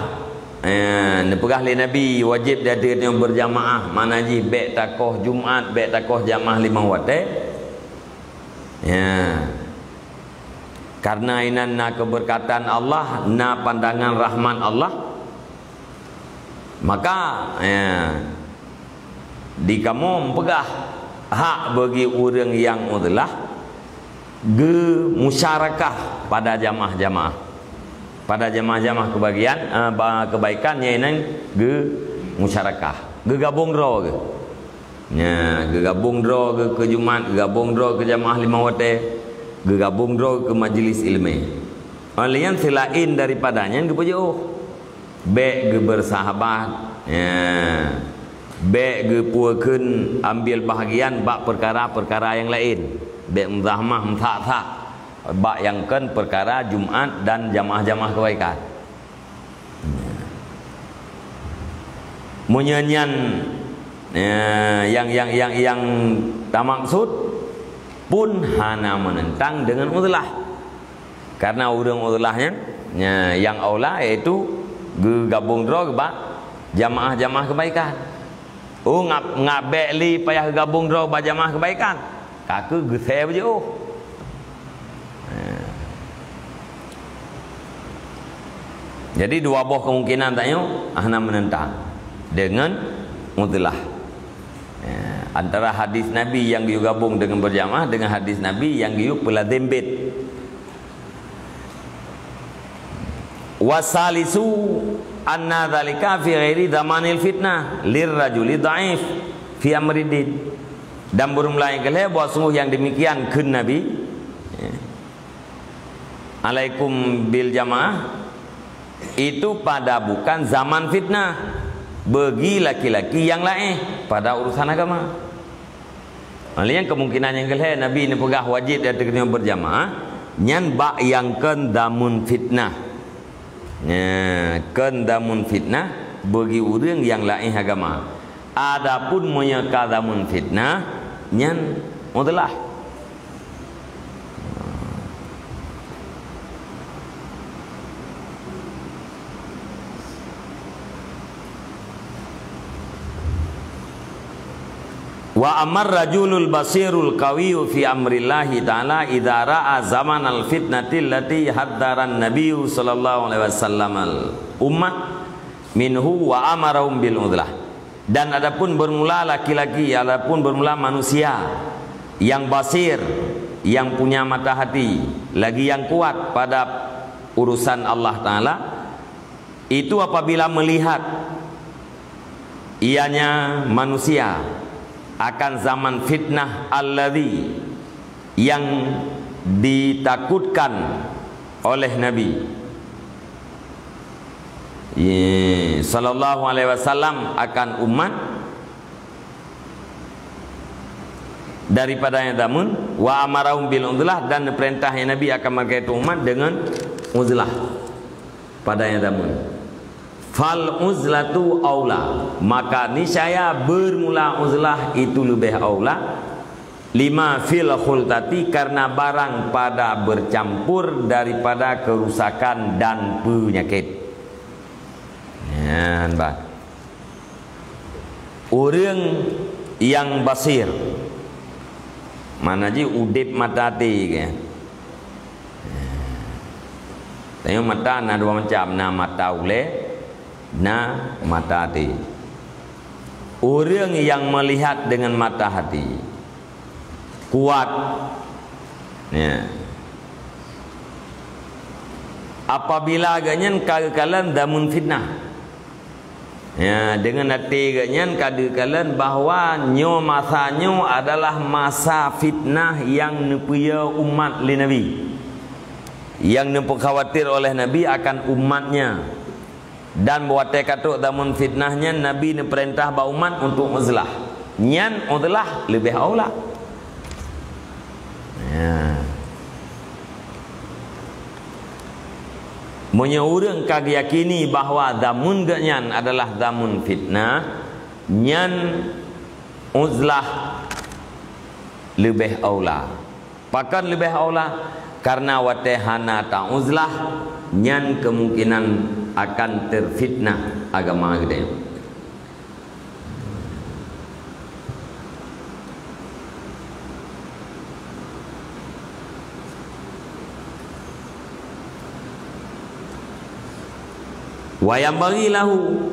eh, neupeugah lé Nabi wajéb di ateueh tanyoe beujamaah, makna jih bék takoh Jumat, bék takoh jamaah limong watée. Ya. Karena inan na keberkatan Allah, na pandangan rahmat Allah, maka, ya, di kamoe peugah hak bagi ureuëng nyang uzlah geumusyarakah pada jamaah-jamaah. Pada jamaah-jamaah kebagian, eh, ba-, kebaikan nyang inan geumusyarakah, geugabong droe geuh. Nya, geugabong droe geuh keu Jumat, geugabong droe keu jamaah limong watée, geugabong droe keu majlis ileumé. Óh lheueh nyan seulaén daripada nyan geupeujeuôh. Bék geubeursahabat, ya. Bék geupeukeun ambil bahagian bak peukara-peukara nyang laén. Bék meuzahamah meusak-sak bak nyang kon peukara Jumat dan jamaah-jamaah kebaikan. Meunyoe nyan, eh, nyang, nyang, nyang, nyang tamaksud pun hana meunentang deungon uzlah. Karena ureuëng uzlah nyan, nya, nyang aula yaitu geugabong droe bak jamaah-jamaah kebaikan. Oh, ngab-, ngabék lé payah geugabong droe bak jamaah kebaikan. Ka keuh geusée beujeuôh. Jadi, dua boh kemungkinan tanyoe hana meunentang deungon uzlah. Ya, antara hadis Nabi nyang geuyue gabong deungon beujamaah deungon hadis Nabi nyang geuyue peulazem bét. Wasalisu anna dzalika fi ghairi zamanil fitnah lirrajuli dhaif fi amriddin. Dan beureumeulai keulhée bahwa sungguh nyang demikian kheun Nabi, ya, alaikum bil jamaah, itu pada bukan zaman fitnah bagi laki-laki nyang laén pada urusan agama. Hal nyang kemungkinan nyang keulhée Nabi neupeugah wajéb di ateueh geutanyoe beujamaah, nyan bak nyang kon damun fitnah. Nya, kon damun fitnah bagi ureuëng nyang laén agama. Adapun meunyoe ka damun fitnah, nyan mutlah. Wa amar rajulul basirul qawiyyu fi amrillahi ta'ala idza ra'a zamanal fitnatil lati haddaran nabiyyu sallallahu alaihi wasallam al ummah minhu wa amarahum bil udhlah. Dan adapun bermula laki-laki, adapun bermula manusia yang basir, yang punya mata hati, lagi yang kuat pada urusan Allah Ta'ala, itu apabila melihat ianya manusia akan zaman fitnah alladzi yang ditakutkan oleh Nabi, ye, sallallahu alaihi wasallam akan umat daripada nyang damun, wa amarahum bil uzlah, dan perintah Nabi akan mereka itu umat dengan uzlah pada nyang damun. Fal uzlatu aula, maka niscaya bermula uzlah itu lebih aula, lima fil khultati, karena barang pada bercampur daripada kerusakan dan penyakit. Nyan bah. Ureuëng nyang basir, makna jih udeb mata até ke. Tanyoe mata na dua macam, na mata ulée, na mata até. Ureuëng nyang meulihat deungon mata até kuat, ya, apabila geuhnyan ka geukalon zamun fitnah. Ya, deungon até geuhnyan ka geukalon bahwa nyoe masa nyoe adalah masa fitnah nyang neupeuyue umat lé Nabi. Nyang neupeukhawatir oleh Nabi akan umatnya. Dan watée ka trok zamun fitnah nyan, Nabi neupeurintah bak umat untuk uzlah. Nyan uzlah leubeh aula. Ya. Meunyoe ureuëng ka geuyakini bahwa zamun geuhnyan adalah zamun fitnah, nyan uzlah leubeh aula. Pakon leubeh aula? Karena watée hana ta-uzlah, nyan kemungkinan akan teufitnah agama geutanyoe. Wa yanbaghi lahu,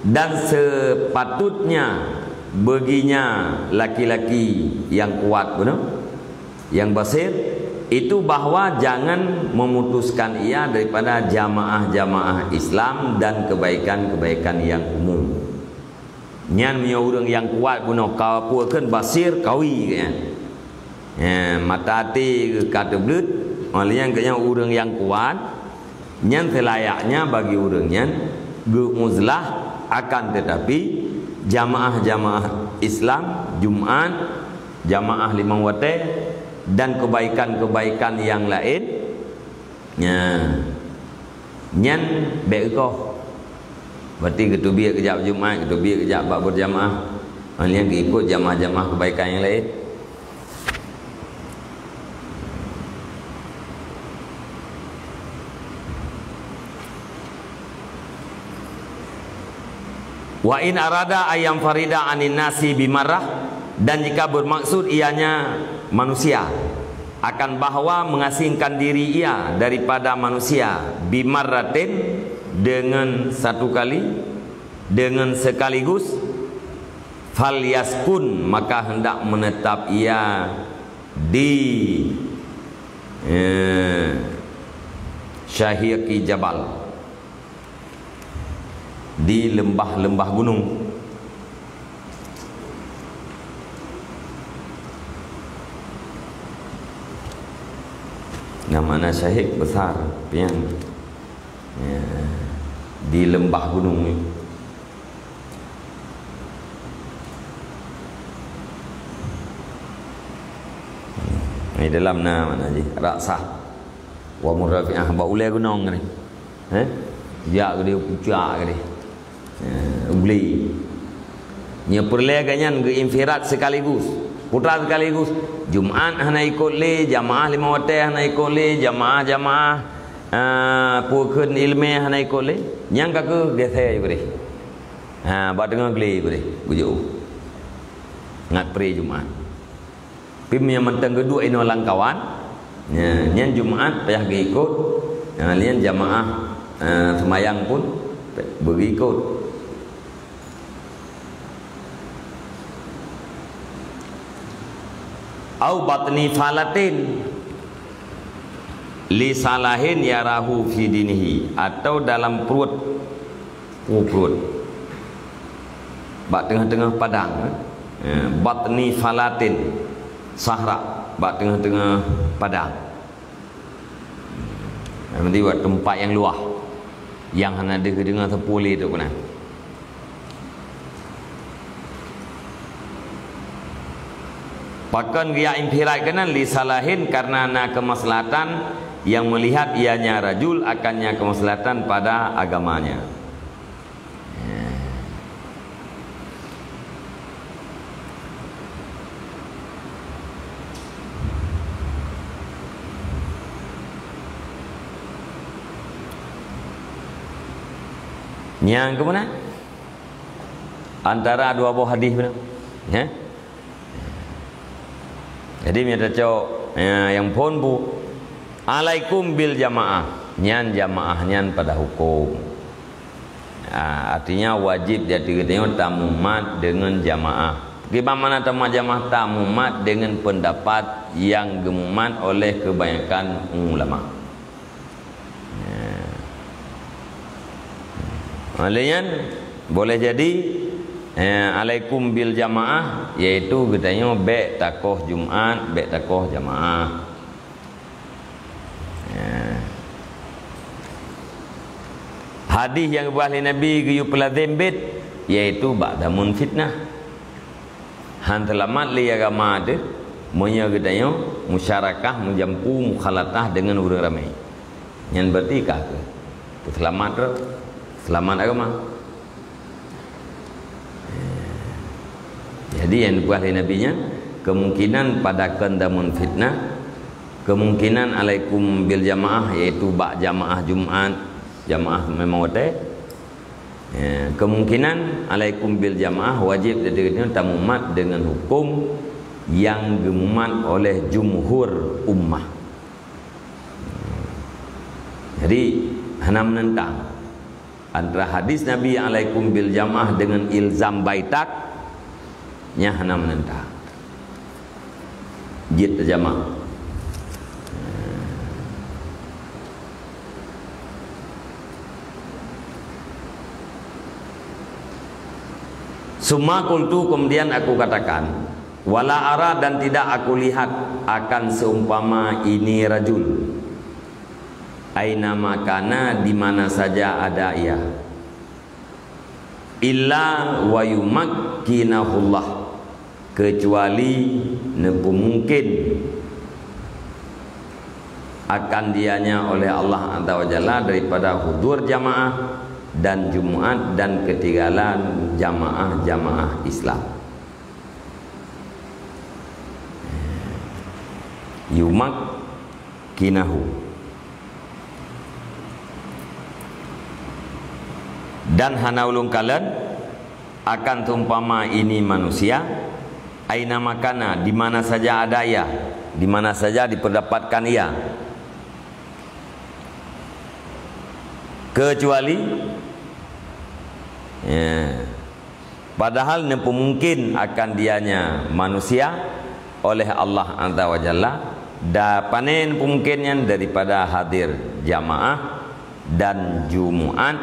dan sepatutnya baginya laki-laki yang kuat bunoe, yang basir, itu bahwa jangan memutuskan ia daripada jamaah-jamaah Islam dan kebaikan-kebaikan yang umum. Nyan meunyoe ureuëng nyang kuat bunoe ka peue kheun basir kawi geuhnyan. Eh, mata até geuh ka teubleuet, óh lheueh nyan geuhnyan ureuëng nyang kuat, nyan seulayaknya bagi ureuëng nyan geu-uzlah, akan tetapi jamaah-jamaah Islam, Jumat, jamaah limong watée, dan kebaikan-kebaikan nyang laén, nyan, nyan bék geukoh. Berarti geuteubiet geujak Jumat, geuteubiet geujak bak beujamaah. Nyang geuikot jamaah-jamaah kebaikan nyang laén. Wa in arada ayyam farida anin nasi bimarrah, dan jika bermaksud ianya manusia akan bahwa mengasingkan diri ia daripada manusia bimarratin, dengan satu kali, dengan sekaligus, falyaskun, maka hendak menetap ia di, eh, syahiqi jabal, di lembah-lembah gunung. Nah, makna syahiq besar, pian. Ya, di lembah gunung ni. Di dalam na makna jih, ra'sah. Wa murtafi'ah, bak ulée gunong ni. Eh? Jak keudeh, pucak keudeh. Eh, ubli. Nyoe peureulée geuhnyan geuinfirat sekaligus. Putra sekaligus. Jumat hana ikot lé, jamaah limong watée hana ikot lé, jamaah-jamaah, eh, peue kheun ileumé hana ikot lé. Nyang ka keuh geusée keudeh. Ha, bak teungoh glé keudeh, geujok. Ngat pre Jumat. Pih meunyoe mantong geuduek inoe lam kawan, nya, nyan Jumat payah geuikot, nya, nyan jamaah, eh, seumayang pun beugeikot. Au batni falatin li salahin yarahu fi dinihi, atau dalam pruet, pruet, bak teungoh-teungoh padang, eh, batni falatin, sahra, bak teungoh-teungoh padang. Nanti buat teumpat nyang luwah, nyang hana deuh geudeungoe sapeue lé teuk keunan. Pakon geujak infirat keunan? Li salahin, karena na keumaslahatan, yang melihat ianya rajul akannya keumaslahatan pada agamanya. Nyang keumeuna antara dua boh hadis beuna. Ya. Jadi, meunyoe tacok, ya, nyang phon bu, "Alaikum bil jamaah." Nyan jamaah nyan pada huköm. Ah, artinya wajéb di ateueh geutanyoe tamumat deungon jamaah. Kiban makna tamumat jamaah? Tamumat deungon peundapat nyang geumumat oleh keubanyakan ulama. Ya. Oleh nyan, boleh jadi, eh, alaikum bil jamaah, yaitu geutanyoe bék takoh Jumat, bék takoh jamaah. Ya. Hadis nyang geupeugah lé Nabi geuyue peulazem bit, yaitu bak zameun fitnah. Han seulamat lé agama teuh meunyoe geutanyoe musyarakah, meujampu, mukhalatah deungon ureuëng ramé. Nyan berarti ka kheueh teuseulamat droe, seulamat agama. Jadi nyang geupeugah lé Nabi nyan, kemungkinan pada kon zameun fitnah, kemungkinan alaikum bil jamaah, yaitu bak jamaah Jumat, jamaah memang watée. Ya, kemungkinan alaikum bil jamaah wajéb di ateueh geutanyoe tamumat deungon huköm nyang geumumat oleh jumhur ummah. Jadi, hana meunentang antara hadis Nabi alaikum bil jamaah deungon ilzam baitak, nyan hana meunentang. Jeuet tajamak. Summa qultu, kemudian aku katakan, wala ara, dan tidak aku lihat, akan seumpama ini rajul, aina ma kana, di mana saja ada ia, illa wa yumakkinahullah, kecuali neupeumungken akan dianya oleh Allah Azza wa Jalla daripada hudur jamaah dan Jumat dan keutinggalan jamaah-jamaah Islam. Yumakkinahu. Dan hana ulôn kalon akan seumpama ini manusia, aina ma kana, di mana saja ada ia, di mana saja dipeudapatkan ia. Kecuali, ya, padahal neupeumungken akan dianya manusia oleh Allah Azza wa Jalla, da-, pane neupeumungken nyan daripada hadir jamaah dan Jumat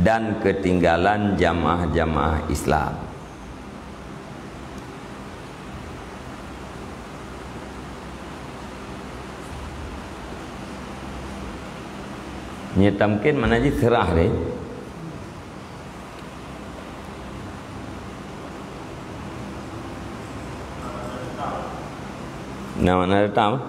dan keutinggalan jamaah-jamaah Islam. Nyetamken makna jih seurah deh. Nah, makna tetap.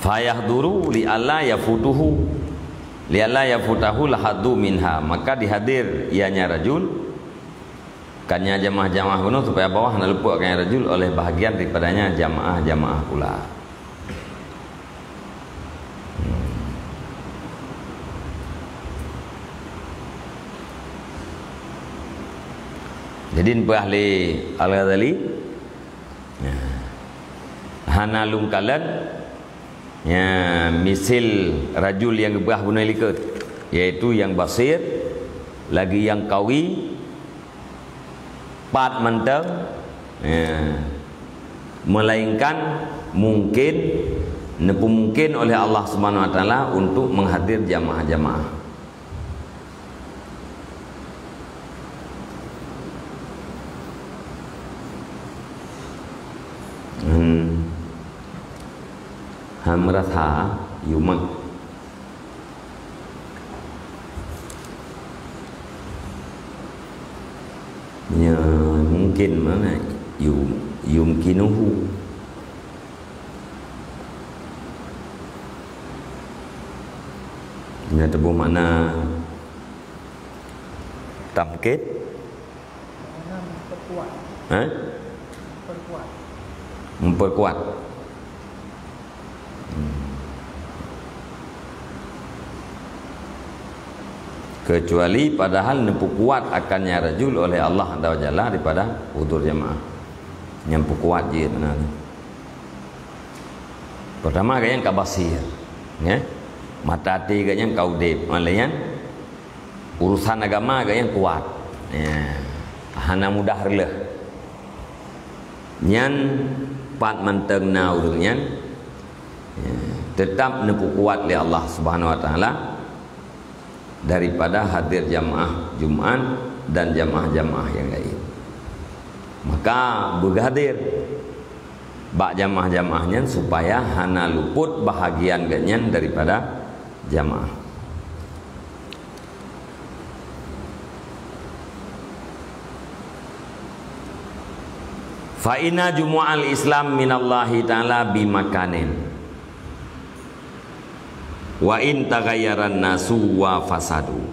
Fayahduru li alla yafutuhu, li alla yafutahu lahadzu minha, maka dihadir ianya rajul, kan nya jamaah-jamaah bunoe, supaya bahwa hana luput akan nya rajul oleh bahagian daripadanya jamaah-jamaah pula. Jadi, neupeugah lé Al-Ghazali, ya, hana lôn kalon, ya, misil rajul nyang geupeugah bunoe likot, yaitu nyang basir, lagi nyang kawi, pat mantong, ya, melainkan mungken, neupeumungken oleh Allah Subhanahu wa Taala untuk menghadir jamaah-jamaah. Hmm. Han meurasa yumak. Ya, mungkin mana yum, yumkinuhu. Nya teuboh makna Tamkid? Hah? Memperkuat. Kecuali padahal neupeukuat akan nyan rajul oleh Allah Azza wa Jalla daripada hudhur jamaah. Nyang peukuat jih meunan. Pertama, gobnyan ka basir, ya. Mata até gobnyan ka udeb. Malah nyan, urusan agama gobnyan kuat. Ya. Hana mudah reuloh. Nyan pat mantong na ureuëng nyan, ya, tetap neupeukuat lé Allah Subhanahu wa Taala daripada hadir jamaah Jumat dan jamaah-jamaah nyang laén. Maka beuhadir bak jamaah-jamaah nyan supaya hana luput bahagian gobnyan daripada jamaah. Fa inna jumu'al Islam minallahi ta'ala bimakanin. Wa in taghayyaran nasu wa fasadu.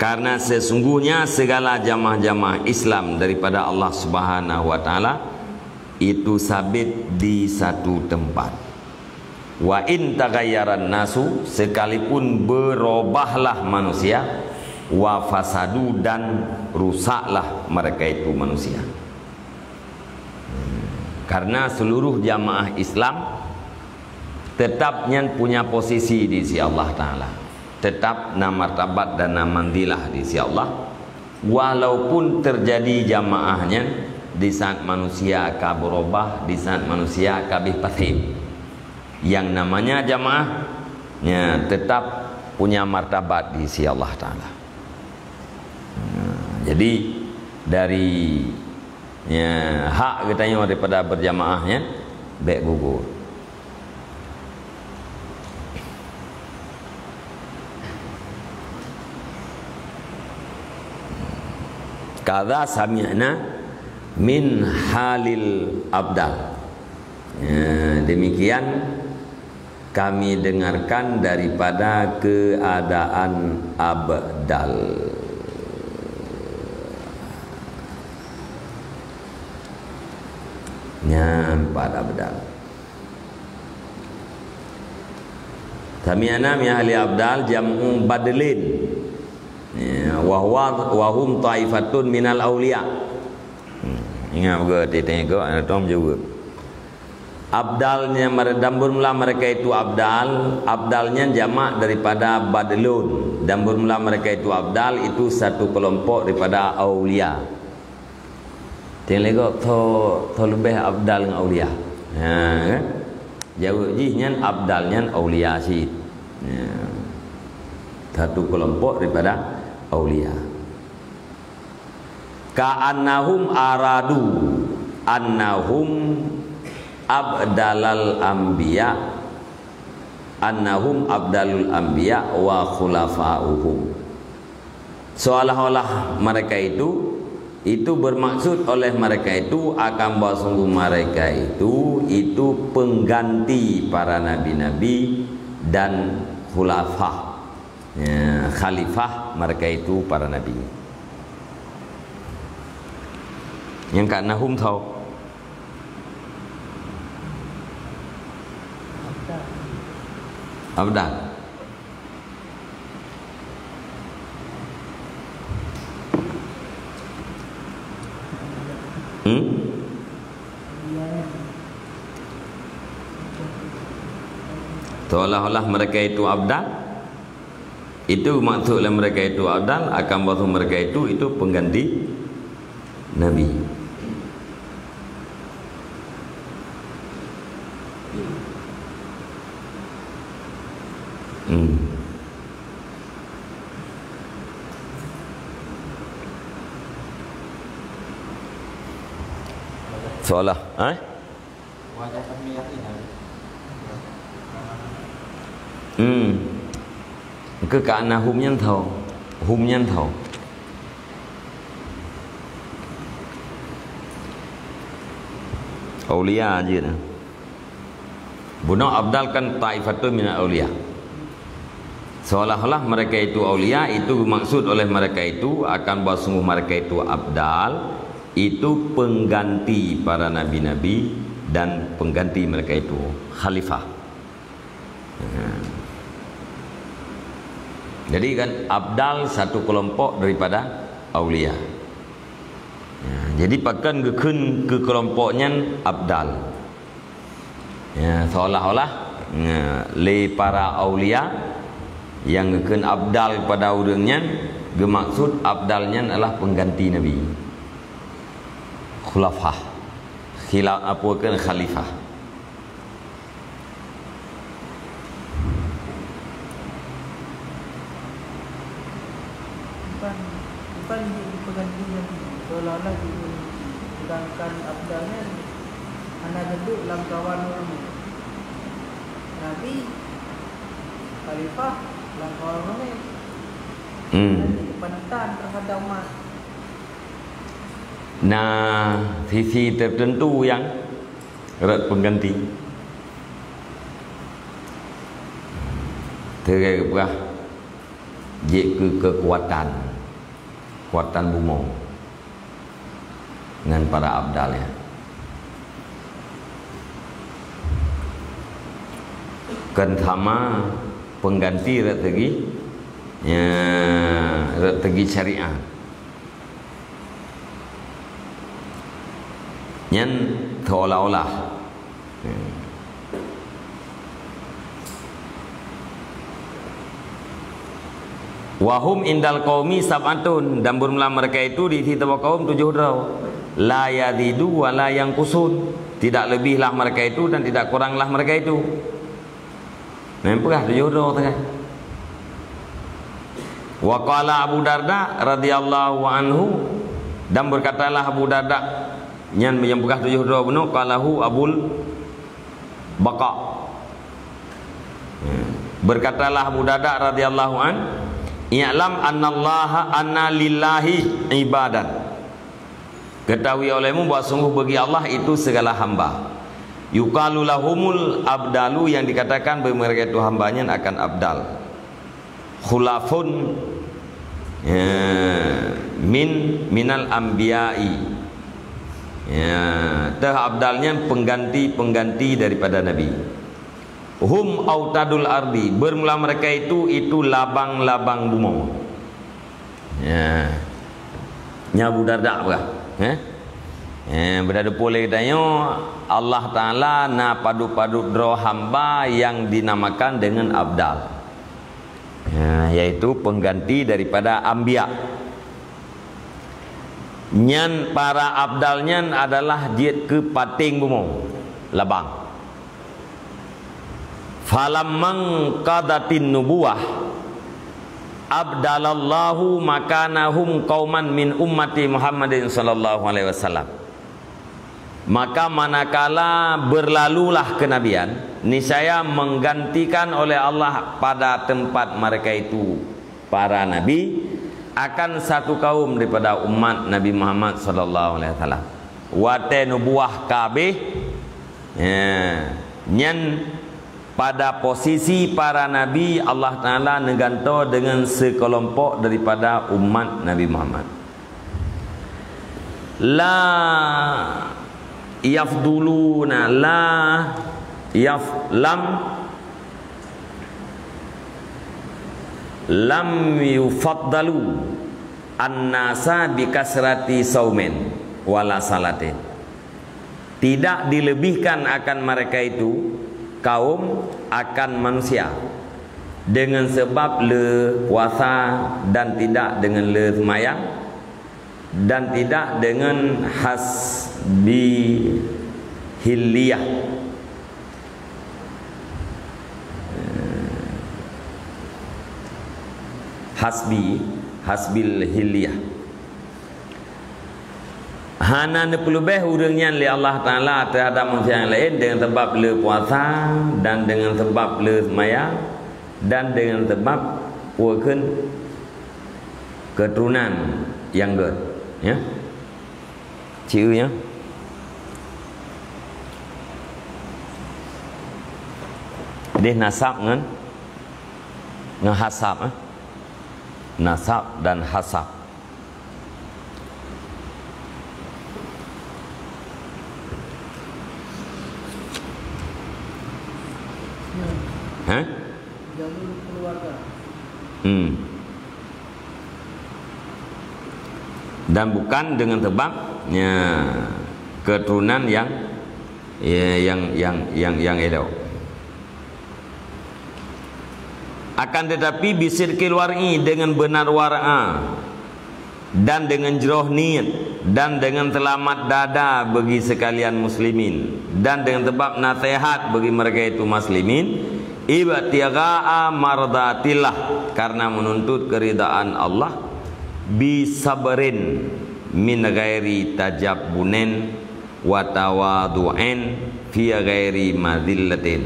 Karena sesungguhnya segala jamaah-jamaah Islam daripada Allah Subhanahu wa Taala itu sabit di satu tempat. Wa in taghayyaran nasu, sekalipun berubahlah manusia, wa fasadu, dan rusaklah mereka itu manusia. Karena seluruh jamaah Islam tetap nyan punya posisi di sisi Allah Taala. Tetap na martabat dan na manzilah di sisi Allah. Walaupun terjadi jamaah nyan di saat manusia ka berubah, di saat manusia ka bih paséh. Yang namanya jamaah, ya, tetap punya martabat di sisi Allah Taala. Nah, jadi dari, ya, hak geutanyoe daripada berjamaah nyan, bék gugur. Kadza sami'na min halil abdal. Ya, demikian kami dengarkan daripada keadaan abdal. Nyan pat abdal. Sami'na min ahli abdal jam'u badlin. Ya, wa huwa, wa hum taifatun minal auliya. Hmm, ingat beugöt, teuingat beugöt, ana tom jaweueb. Abdal nyan mere-, dan bermula mereka itu abdal, abdal nyan jamak daripada badlun. Dan bermula mereka itu abdal, itu satu kelompok daripada aulia. Teuingat lé gob, tho, tho leubeh abdal ngon aulia. Ha, kan? Jaweueb jih nyan abdal nyan aulia cit. Ya. Satu kelompok daripada aulia. Ka'annahum aradu annahum abdalal anbiya, annahum abdalul anbiya wa khulafa'uhum. Seolah-olah mereka itu, itu bermaksud oleh mereka itu akan bahwa sungguh mereka itu, itu pengganti para nabi-nabi dan khulafa. Ya, khalifah mereka itu para nabi. Nyang ka'annahum tho. Abdal. Hmm? Seolah-olah mereka itu abdal. Itu maksud lé mereka itu abdal, akan bahwa mereka itu, itu pengganti Nabi. Hmm. Seolah, eh? Hmm. Keu ka'annahum nyan tho. Hum nyan tho. Aulia jih na. Bunoe abdal kan taifatun minal aulia. Seolah-olah mereka itu aulia, itu maksud oleh mereka itu akan bahwa sungguh mereka itu abdal, itu pengganti para nabi-nabi dan pengganti mereka itu khalifah. Nah. Jadi kan abdal satu kelompok daripada aulia. Ya, jadi pakon geukheun keu kelompok nyan abdal. Ya, seolah-olah, ya, lé para aulia nyang geukheun abdal kepada ureuëng nyan, geumaksud abdal nyan adalah pengganti nabi. Khulafah. Khila-, apa kheun khalifah. Bukan, bukan di pengganti nabi, seolah-olah di, sedangkan abdalnya hana duduk lam kawan ulama. Nabi, khalifah lam kawan ulama. Hmm. Jadi, panutan terhadap umat. Nah, sisi tertentu yang rot pengganti. Teugai geupeugah jeuet keu keukuatan, keukuatan bumoe ngon para abdal nyan. Kon sama pengganti rot segi, ya, rot segi syariat. Nyan seolah-olah. Wa hum indal qaumi sab'atun, dan bermula mereka itu di sisi kaum tujoh droe. La yazidu wa la yanqusun. Tidak lebihlah mereka itu dan tidak kuranglah mereka itu. Memang peugah tujoh droe teuh kan. Wa qala Abu Darda radhiyallahu anhu, dan berkatalah Abu Darda, nyan nyang peugah tujoh droe bunoe, qalahu Abul Baqa. Ya. Berkatalah Abu Darda radhiyallahu an, "I'lam annallaha, anna lillahi ibadan." Ketahui olehmu bahwa sungguh bagi Allah itu segala hamba. Yuqalu lahumul abdalu, yang dikatakan bagi mereka itu hamba nyan akan abdal. Khulafun, ya, min, minal anbiya'i. Ya, teuh abdal nyan pengganti-pengganti daripada nabi. Hum autadul ardi, bermula mereka itu, itu labang-labang bumoe. Ya. Nya Abu Darda peugah, eh? Eh, beda deupole geutanyoe, Allah Taala na padub-padub droe hamba yang dinamakan dengan abdal. Ya, yaitu pengganti daripada anbiya. Nyan para abdal nyan adalah jeuet keu paténg bumoe, labang. Falamman qadatin nubuwah, abdalallahu makanahum qauman min ummati Muhammadin sallallahu alaihi wasallam. Maka manakala berlalulah kenabian, niscaya menggantikan oleh Allah pada tempat mereka itu para nabi, akan satu kaum daripada umat Nabi Muhammad sallallahu alaihi wasallam. Watée nubuwah ka habéh, ya, nyan pada posisi para nabi Allah Taala neugantoe deungon seukelompok daripada umat Nabi Muhammad. La yafduluna, la yaf-, lam, lam yufaddalu an-nasa bi kasrati saumin wala salatin. Tidak dilebihkan akan mereka itu, kaum, akan manusia, dengan sebab le puasa dan tidak dengan le seumayang, dan tidak dengan hasbi hiliyah. Hasbi, hasbil hiliyah. Hana neupeuleubeh ureuëng nyan lé Allah Taala teuhadap manusia nyang laén deungon sabab le puasa dan deungon sabab le seumayang dan deungon sabab peue kheun keuturonan nyang gét, ya. Ci-, ya. Deh nasab ngon Ngon hasab, eh? Nasab dan hasab. Hah? Hmm. Dan bukan dengan sebab, ya, keturunan yang, ya, yang, yang, yang, yang elok. Akan tetapi, bisidqil war'i, dengan benar war'a, dan dengan jroh niet, dan dengan selamat dada bagi sekalian muslimin, dan dengan sebab nasihat bagi mereka itu muslimin, ibtigha'a mardatillah, karena menuntut keridaan Allah, bisabrin min ghairi tajabbunin wa tawadhu'in fi ghairi madzillatin,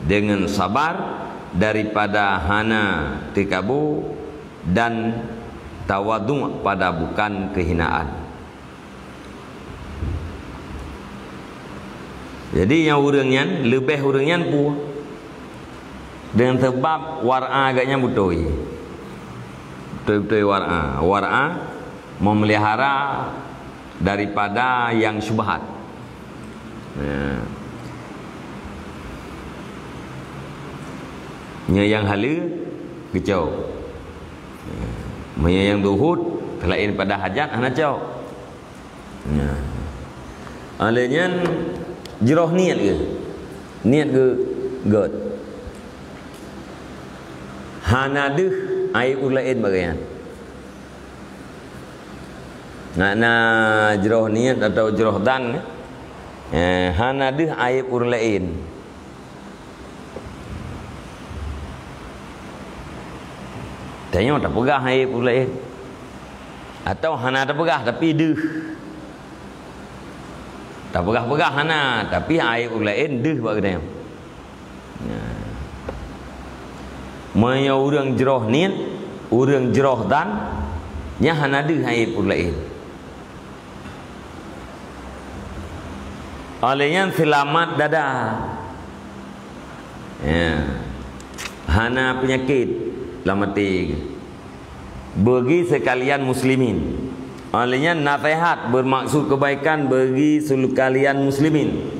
dengan sabar daripada hana teukabu dan tawadhu' pada bukan kehinaan. Jadi nyang ureuëng nyan, leubeh ureuëng nyan peue? Dengan sebab war'a geuhnyan beutôi. Beutôi-beutôi war'a. War'a memelihara daripada yang syubhat. Nah. Nyoe nyang haleue geucok. Meunyoe nyang duhut, teulaén pada hajat hana cok. Nah. Oleh nyan jroh niet geuh. Niet geuh göt. Hana deuh aéb ureuëng laén bak geuhnyan. Makna jroh niet atau jroh dzan, eh, hana deuh aéb ureuëng laén. Tanyoe tapeugah aéb ureuëng laén. Atau hana tapeugah, tapi deuh. Tapeugah-peugah hana, tapi aéb ureuëng laén deuh bak geutanyoe. Nah. Meunyoe ureuëng jroh niet, ureuëng jroh dzan, nyan hana deuh aéb ureuëng laén. Oleh nyan seulamat dada. Ya. Hana peunyakét lam até. Bagi sekalian muslimin. Oleh nyan nasihat bermaksud kebaikan bagi sekalian muslimin.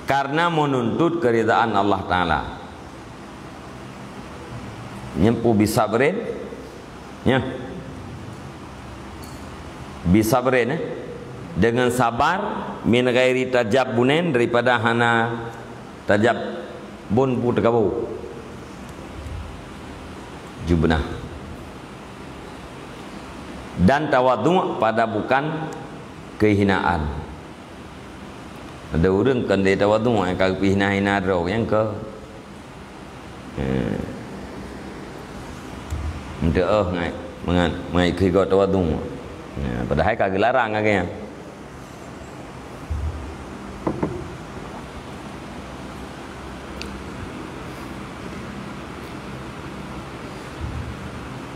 Karena menuntut keridaan Allah Taala. Nyan peue bisabrin? Nyan. Bisabrin, eh? Dengan sabar, min ghairi tajabbunin, daripada hana tajabbun, peue teukabu. Jubnah. Dan tawadhu' pada bukan kehinaan. Ada ureuëng kan dia tawadhu', eh, ka geupihina-hina droe nyang ka. Eh. Untuk oh ngai, mangat, ngai keu tawadhu'. Ya, padahai ka geularang lagée nyan.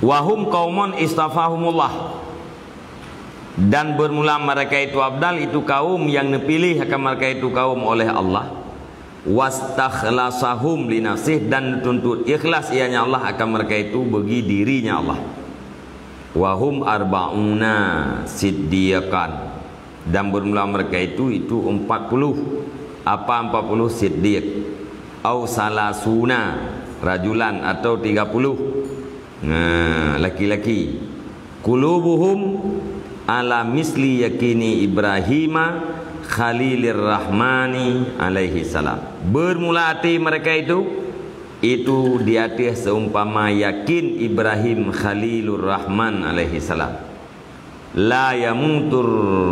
Wahum qaumun istafahumullah. Dan bermula mereka itu afdal, itu kaum yang dipilih akan mereka itu kaum oleh Allah. Wastakhlasahum li nafsih, dan tuntut ikhlas ianya Allah akan mereka itu bagi dirinya Allah. Wahum arba'una siddiqan. Dan bermula mereka itu, itu empat puluh. Apa empat puluh siddiq? Au salasuna rajulan, atau tiga puluh. Nah, laki-laki. Qulubuhum ala misli yaqini Ibrahima Khalilir Rahmani alaihi salam. Bermula hati mereka itu, itu di atas seumpama yakin Ibrahim Khalilur Rahman alaihi salam. La yamutur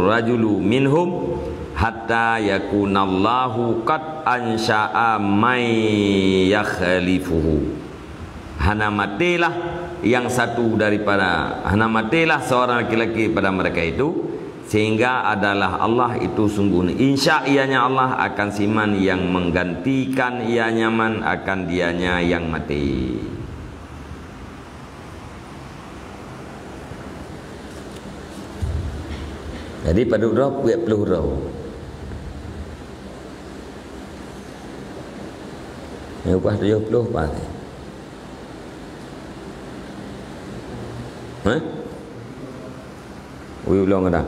rajulu minhum hatta yakunallahu qad ansya'a may yakhlifuhu. Hana matilah yang satu daripada, hana matilah seorang laki-laki pada mereka itu, sehingga adalah Allah itu sungguhnya. Insya ianya Allah akan siman yang menggantikan ianya man akan dianya yang mati. Jadi padub droe peuet ploh droe. Nyang upah tujoh ploh pakai. Hah? Ui ulong kadang.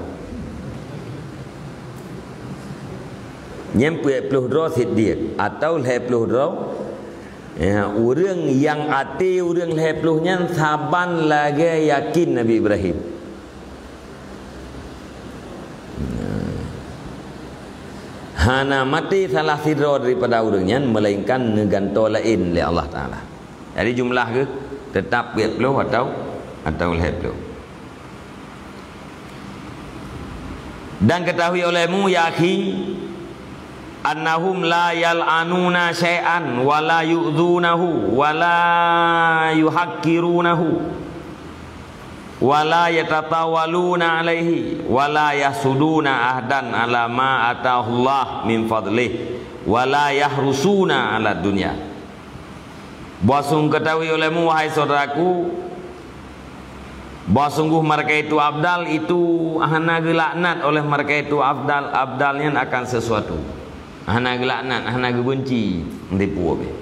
Nyan peuet ploh droe siddiq atau lhèe ploh droe. Ya, ureueng nyang até ureueng lhèe ploh nyan saban lagèe yakin Nabi Ibrahim. Hana maté salah sidroe daripada ureueng nyan, melainkan neugantoe laén lé Allah Taala. Jadi, jumlah geuh teutap peuet ploh atau, atau lhèe ploh. Dan ketahui olehmu, ya akhi, annahum la yal'anuna syai'an wa la yu'dzunahu wa la yuhaqqirunahu wa la yatatawaluna alaihi wa la yahsuduna ahadan ala ma atahullah min fadlih wa la yahrusuna ala dunya. Bahwa sungguh ketahui olehmu, wahai saudaraku, bahwa sungguh mereka itu abdal itu hana geulaknat oleh mereka itu abdal, abdal nyan akan sesuatu. Hana geulaknat, hana geubenci, meuteupeu pih.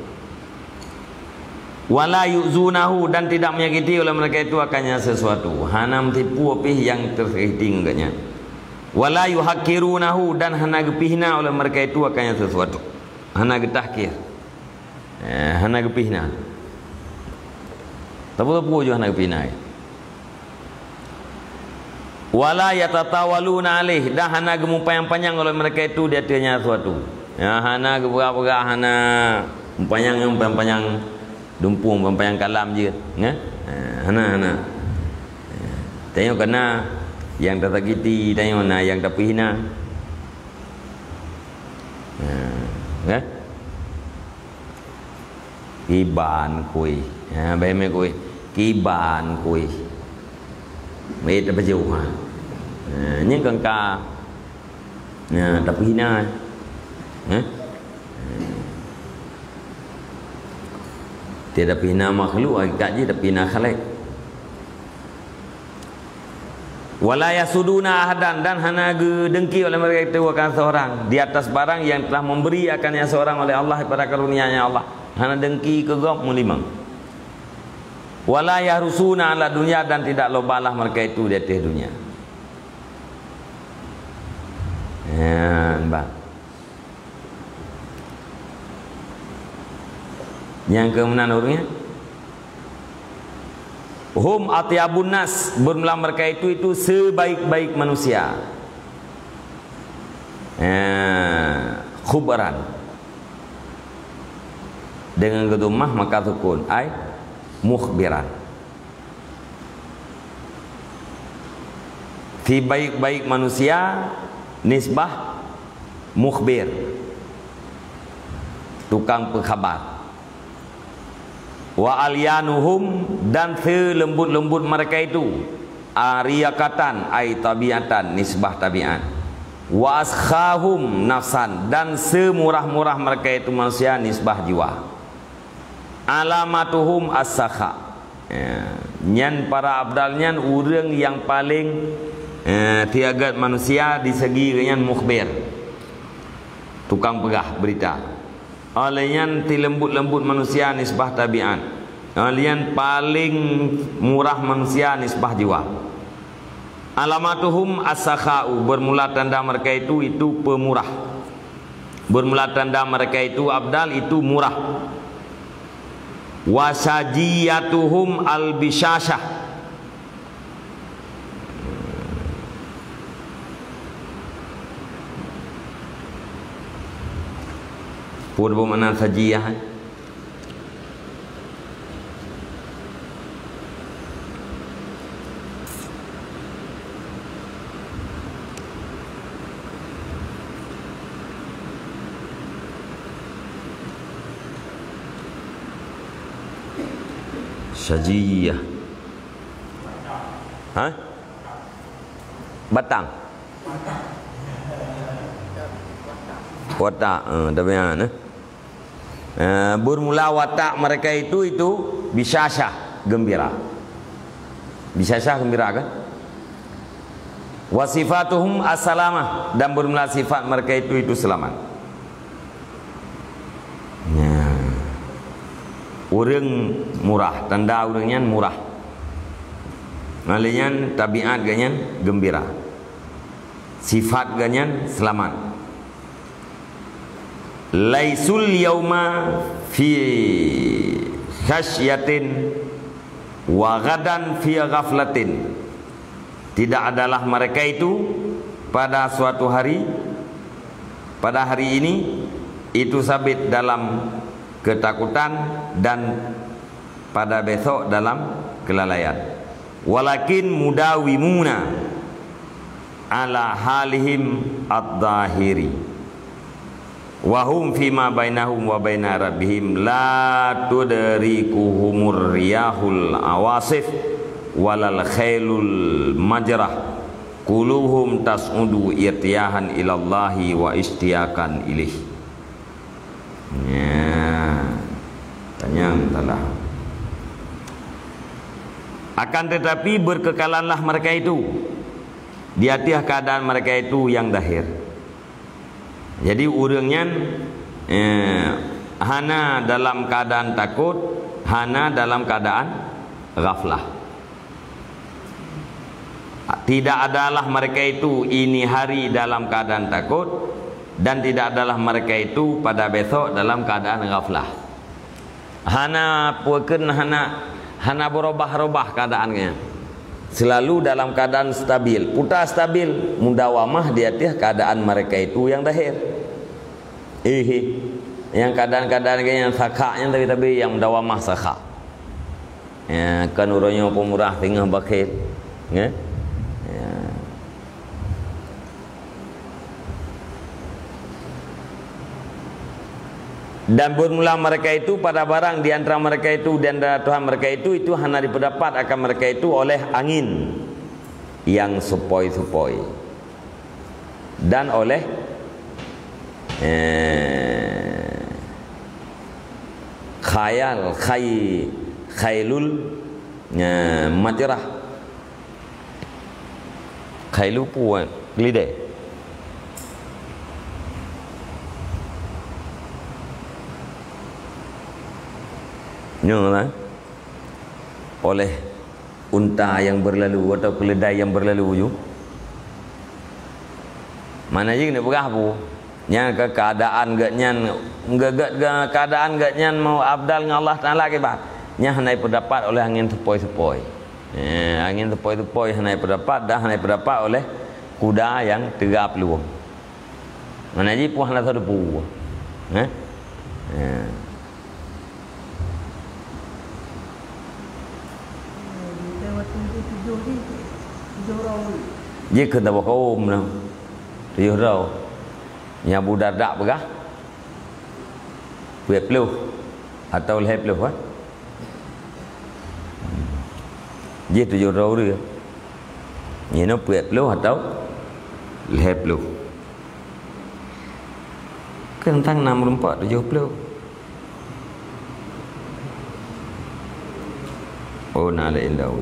Wala yu'zunahu, dan tidak menyakiti oleh mereka itu akannya sesuatu. Hana meuteupeu pih nyang tersakiti ngon gobnyan. Wala yuhaqqirunahu, dan hana geupihina oleh mereka itu akannya sesuatu. Hana geutahkir. Eh, hana geupihina. Tapi peue jeuet hana geupihina? Wala yatatawaluna alaih, dan hana geumupanyang-panyang oleh mereka itu di ateueh nyan sesuatu. Ya, hana geupeugah-peugah, hana mupanyang, mupanyang dumpung, mupanyang kalam jeuet, ya? Ha, hana, hana. Tanyoe kana nyang tasakiti, tanyoe na nyang tapeuhina. Ha, ya? Kiban kui. Ha, bèk mè kui. Kiban kui. Mè tapeujoh, ha. Ha, nyan kan ka. Ha, tapeuhina. Ha? Tidak pihna makhluk, hakikat jih tapi na khalek. Wala yasuduna ahadan, dan hana geudengki oleh mereka itu akan seorang di atas barang yang telah memberi akannya seorang oleh Allah daripada karunia-Nya Allah. Hana dengki keu gob meulimang. Wala yahrusuna ala dunya, dan tidak lobalah mereka itu di atas dunia. Ya, bah. Nyang keunan ureuëng nyan. Hum atyabun nas, bermula mereka itu, itu sebaik-baik manusia. Eh, khubran. Dengan geudummah maka sukun, ai mukhbiran. Sebaik-baik manusia nisbah mukhbir, tukang peukabar. Wa alyanuhum, dan seuleumbut-leumbut mereka itu, ariakatan, ai tabiatan, nisbah tabiat. Wa askhahum nafsan, dan seumurah-murah mereka itu manusia nisbah jiwa. Alamatuhum as-sakha. Ya, nyan para abdal nyan ureuëng nyang paleng, eh, tiagat manusia di segi nyan mukhbir, tukang peugah berita. Óh lheueh nyan tileumbut-leumbut manusia nisbah tabiat. Óh lheueh nyan paleng murah manusia nisbah jiwa. Alamatuhum as-sakha'u, bermula tanda mereka itu, itu pemurah. Bermula tanda mereka itu abdal, itu murah. Wa sajiyatuhum al-bisyashah. Peue makna sajiyah? Sajiyah. Ha? Batang. Watak, eh, tapi, ha, nah. Eh, bermula watak mereka itu, itu bisyashah, gembira. Bisyashah gembira kan? Wa sifatuhum as-salamah, dan bermula sifat mereka itu, itu selamat. Nah. Ureuëng murah, tanda ureuëng nyan murah. Malah nyan tabiat geuh nyan gembira. Sifat geuh nyan selamat. "Laisul yauma fi khasyatin wa ghadan fi ghaflatin." Tidak adalah mereka itu pada suatu hari, pada hari ini, itu sabit dalam ketakutan dan pada besok dalam kelalaian. "Walakin mudawimuna ala halihim adz-dzahiri. Wa hum fima bainahum wa baina rabbihim la tudrikuhumur riyahul awasif walal khailul majrah. Qulubuhum tas'udu irtiyahan ilallahi wa isytiyakan ilaih." Ya, tanyang salah. Akan tetapi, berkekalanlah mereka itu di atas keadaan mereka itu yang dahir. Jadi, ureuëng nyan, eh, hana dalam keadaan takut, hana dalam keadaan ghaflah. Tidak adalah mereka itu ini hari dalam keadaan takut, dan tidak adalah mereka itu pada besok dalam keadaan ghaflah. Hana peue kheun, hana, hana beurubah-rubah keadaannya. Selalu dalam keadaan stabil. Puta stabil, mudawamah di atas keadaan mereka itu yang dahir. Ihi, nyang keadaan-keadaan nyang sakha nyan tapi-tapi nyang mudawamah sakha. Ya, kan uroe nyoe peumurah singoh bakhil. Ya. Ya. Dan bermula mereka itu pada barang di antara mereka itu, di antara Tuhan mereka itu, itu hana dipeudapat akan mereka itu oleh angin yang sepoi-sepoi dan oleh, eh, khayal, khay-, khailul, eh, majrah. Khailu peue? Keulidai. Nyoe lah. Oleh unta yang berlalu atau keledai yang berlalu ju. Mana jih keuneuk peugah peue? Nyang keu keadaan geuh nyan, geuh, geuh, geuh, keadaan geuh nyan mau afdal ngon Allah Taala kiban. Nyan hana jipeudapat oleh angin sepoi-sepoi. Eh, angin sepoi-sepoi hana jipeudapat, dan hana jipeudapat oleh kuda nyang teuga peulueng. Mana jih peue hana sadeue peue. Eh? Eh. Jih keu tabah kaum na. Tujoh droe. Nyang Abu Darda peugah, peuet ploh atau lhèe ploh, kan? Jih tujoh droe ureueng. Nyoe peuet ploh atau lhèe ploh. Keuntang na meureumpok tujoh ploh. Oh, na lé indau.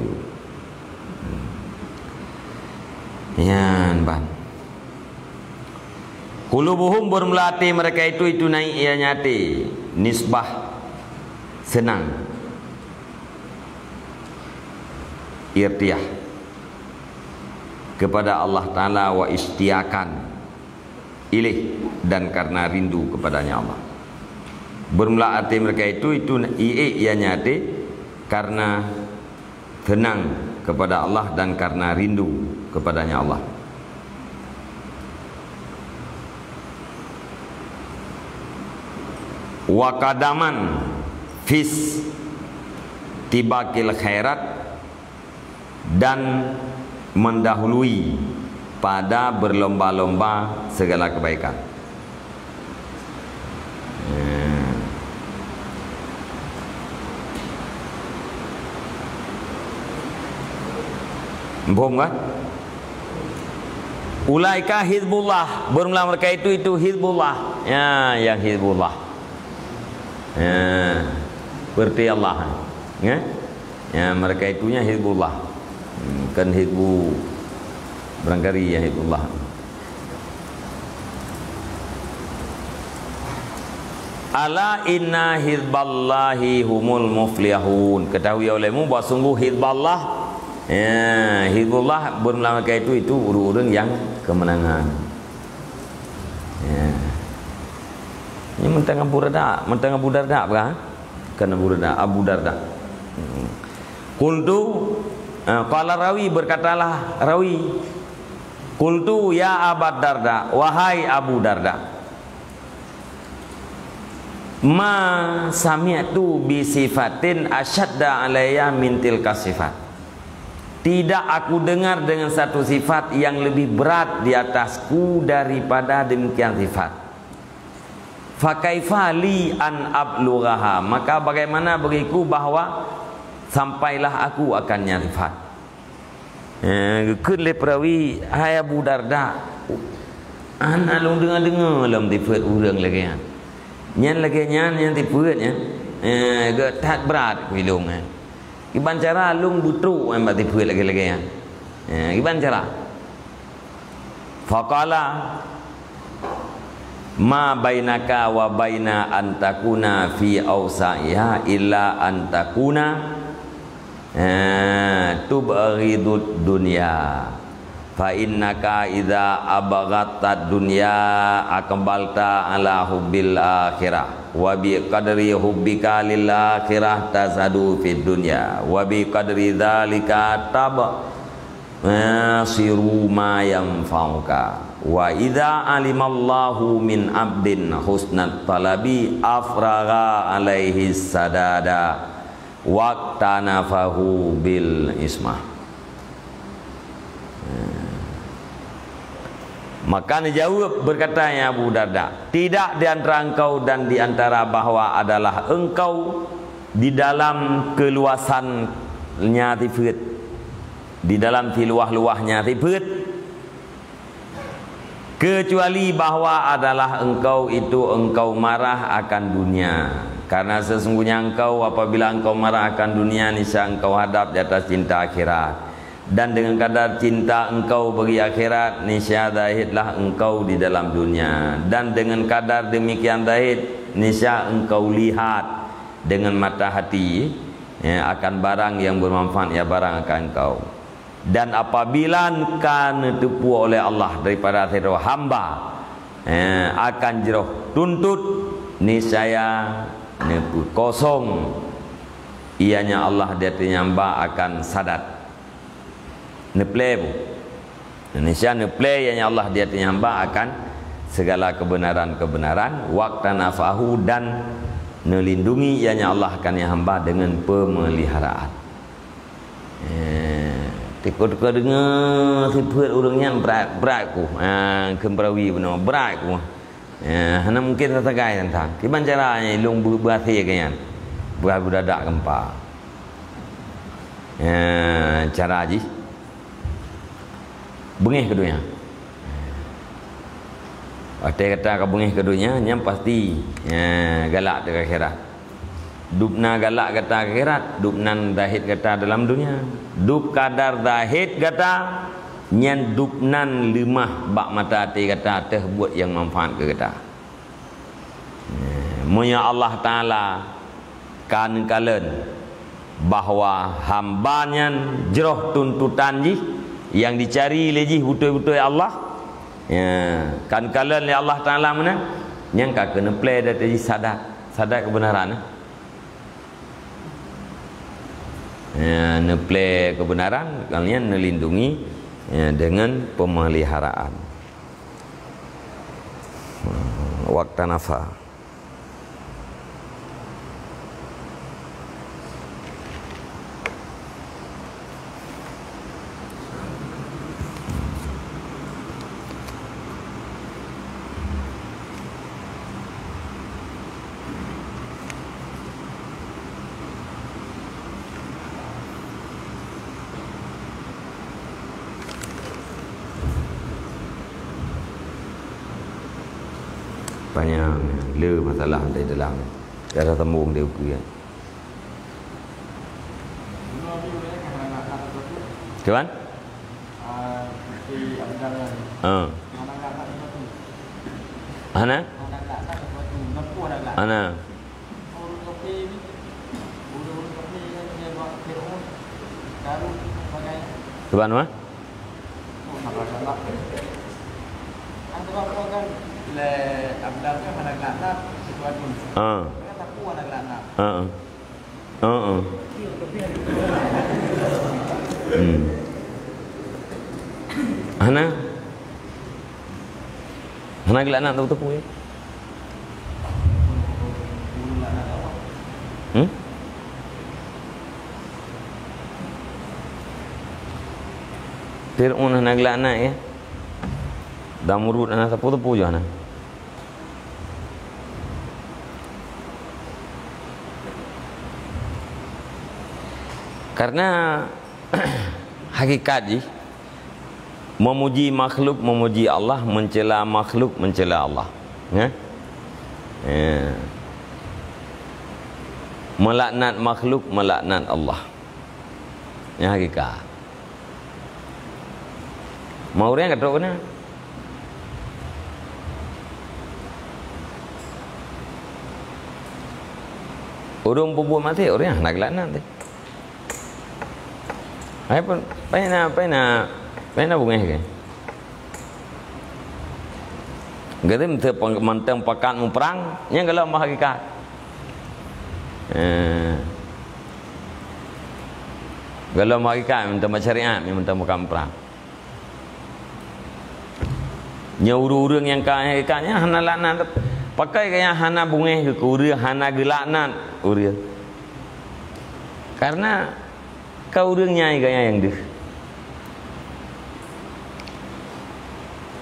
Nyan ban. Qulubuhum, bermula até mereka itu, itu naik ianya até, nisbah senang, irtiyah kepada Allah Taala, wa isytiyakan ilaih, dan karena rindu kepadanya Allah. Bermula até mereka itu, itu ié ianya até karena senang kepada Allah dan karena rindu kepadanya Allah. Wa qadaman fis tibakil khairat, dan mendahului pada berlomba-lomba segala kebaikan. Ya. Muphom kan? Ulaika hizbullah, bermula mereka itu, itu hizbullah. Ya, yang hizbullah. Ya, seperti Allah. Ya? Ya, mereka itunya hizbullah. Hmm, kan hizbu barangkali ya hizbullah. Ala inna hizballahi humul muflihun. Ketahui olehmu bahwa sungguh hizballah, Ya, Hizbullah bermula maka itu, itu ureuëng-ureuëng yang kemenangan. Ya. Ini mentang Abu Darda, mentang Abu Darda, bukan? Kan Abu Darda, Abu Darda. Hmm. Qultu, eh, qala rawi, berkatalah rawi. Qultu, "Ya Aba Darda, wahai Abu Darda, ma sami'tu bi sifatin asyadda alayya min tilka sifat." Tidak aku dengar dengan satu sifat yang lebih berat di atasku daripada demikian sifat. Fakaifa li an ablughaha, maka bagaimana bagiku bahwa sampailah aku akan nyan sifat. Eh, geukheun lé peurawi, "Hai Abu Darda, hana lôn deungoe-deungoe lom sifeuet ureuëng lagée nyan. Nyan lagée nyan, nyan sifeuet nyan, eh, geuh that brat keu lôn, eh. Kiban cara lôn beutrok nyan bak sifeuet lagée-lagée nyan. Eh, kiban cara?" Faqala, "Ma bainaka wa baina an takuna fi awsa'iha illa an takuna, eh, tubghidud dunya. Fa innaka idza abghadtad dunya aqbalta ala hubbil akhirah. Wa bi qadri hubbika lil akhirah tazhadu fid dunya. Wa bi qadri dzalika tab-, nasiru ma yanfa'uka. Wa idza alimallahu min abdin husnat talabi afragha alaihi sadada waktanafahu bil ismah." Maka neujaweueb, berkata, "Ya Abu Darda, tidak di antara engkau dan di antara bahwa adalah engkau di dalam keluasannya sifeuet, di dalam siluwah-luwahnya sifeuet, kecuali bahwa adalah engkau itu engkau marah akan dunia. Karena sesungguhnya engkau, apabila engkau marah akan dunia, niscaya engkau hadap di atas cinta akhirat. Dan dengan kadar cinta engkau bagi akhirat, niscaya zahidlah engkau di dalam dunia. Dan dengan kadar demikian zahid, niscaya engkau lihat dengan mata hati, ya, akan barang yang bermanfaat, ya, barang akan engkau. Dan apabila ka neuteupeue oleh Allah daripada sidroe hamba, eh, akan jroh tuntut, niscaya neupeukosong, ianya Allah di ateueh hamba akan sadat." Neuplé bu. Indonesia neuplé, ianya Allah di ateueh hamba akan segala kebenaran-kebenaran, waktanafahu, dan neulindungi, ianya Allah, akan hamba dengan pemeliharaan. Eh, teuka-teuka deungoe sifeuet ureuëng nyan brat, brat ku. Ah, kheun peurawi bunoe, brat ku. Eh, hana mungken tasagai teuntang. Kiban cara nyan lôn beu-, beuhasé keu nyan? Beuhasé beudadak geumpa. Eh, cara jih beungéh keu donya. Watée gata ka beungéh keu donya, nyan pasti, eh, galak teuka akhirat. Dubna galak gata akhirat, dubnan zahid gata dalam dunia. Dub kadar zahid gata, nyan dubnan leumah bak mata até gata teuh buet nyang manfaat keu gata. Meunyoe Allah Taala ka neukalon bahwa hamba nyan jroh tuntutan jih, nyang dicari lé jih beutôi-beutôi Allah, ya, ka neukalon lé Allah Taala meunan, nyan ka keuneuk neuplé data jih sadat. Sadat keubeunaran, eh. Ya, neuplé keubeunaran, kalian neulindungi, ya, dengan peumeliharaan. Waktanafa. Panyang le masalah di dalam. Darah sambung di uku ya. Cuman? Ha. Hana? Hana. Subhanallah. Ha. Ha. Ha. Hmm. Hana. Hana geulaknat teupeu-teupeu, ya. Hmm? Fir'aun hana geulaknat, ya. Namrud hana, teupeu-teupeu jih hana. Karena hakikat jih, memuji makhluk, memuji Allah, mencela makhluk, mencela Allah. Ya? Ya. Melaknat makhluk, melaknat Allah. Nyan hakikat. Mau ureueng ka trok keunan. Ureueng peubuet maté, ureueng hana geulaknat teuh. Hai pun, pai na, pai na, pai na beungéh ke? Geutem teu pang-, mantong pakat muprang, nyang golom hakikat. Eh. Golom hakikat mantong syariat, mantong pakat muprang. Nyoe ureueng-ureueng nyang ka, nyang ka nyan hana laknat. Pakon keu nyang hana beungéh keu ureueng, hana geulaknat ureueng. Karena ka ureueng nyan gaya nyang deuh.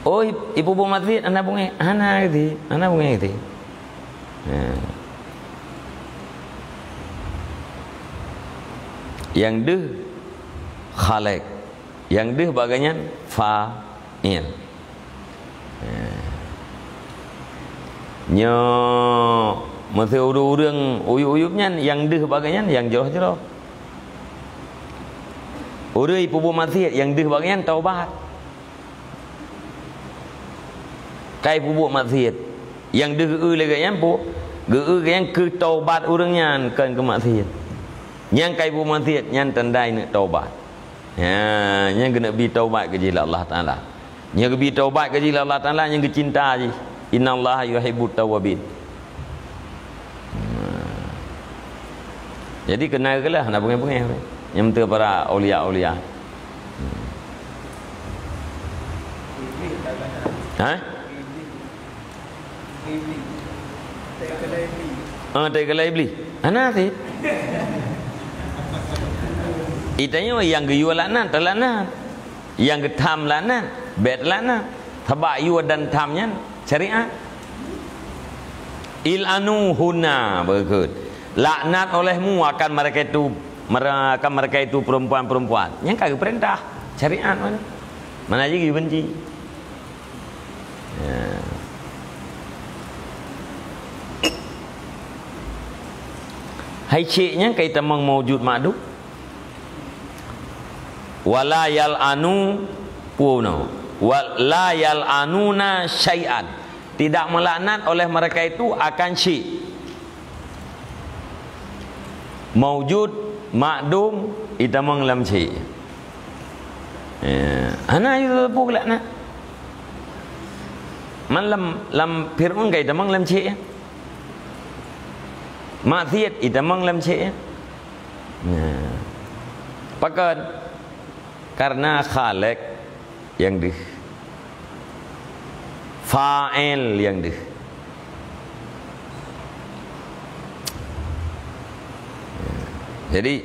Oh, ip-, ipeubuet maksiat hana beungéh, hana geuti, hana beungéh geuti. Nah. Nyang deuh Khaliq. Nyang deuh bak geuh nyan fa'il. Nyoe meusé ureueng-ureueng uyub-uyub nyan, nyang deuh bak geuh nyan nyang jroh-jroh. Ureueng peubuet maksiat, nyang deuh bak geuh nyan taubat. Kai peubuet maksiat, nyang deuh geu-eu lé geuh nyan peue? Geu-eu geuh nyan keu taubat ureueng nyan, kon keu maksiat. Nyang kai peubuet maksiat nyan tanda neuk taubat. Ha, nyan keuneuk bi taubat keu jih lé Allah Taala. Nyan geubi taubat keu jih lé Allah Taala, nyan geucinta jih. Innallaha yuhibbut tawwabin. Jadi keunan keulah hana beungéh-beungéh. Nyang teu para aulia-aulia. Ha? Ah, teukeulai Iblih. Hana sit. Itanyoe nyang geuyue laknat, talaknat. Nyang geutham laknat, bèk talaknat. Sabab yue dan tham nyan syariat. Il'anuhunna, beukeuet. Laknat olehmu akan mereka itu, mere-, akan mereka itu perempuan-perempuan. Nyan ka geupeurintah syariat mana? Mana jih geubenci. Ya. Hai cék nyan kai tamong maujud ma'dum. Wala yal'anu puna. Wala yal'anuna syai'an. Tidak melaknat oleh mereka itu akan cék. Maujud, ma'dum, itamong lam cék. Ya, hana yue teupeu laknat. Man lam, lam Fir'aun ka itamong lam cék, ya. Maksiat itamong lam cék, ya. Nah. Pakon? Karena Khaliq nyang deuh. Fa'il nyang deuh. Jadi,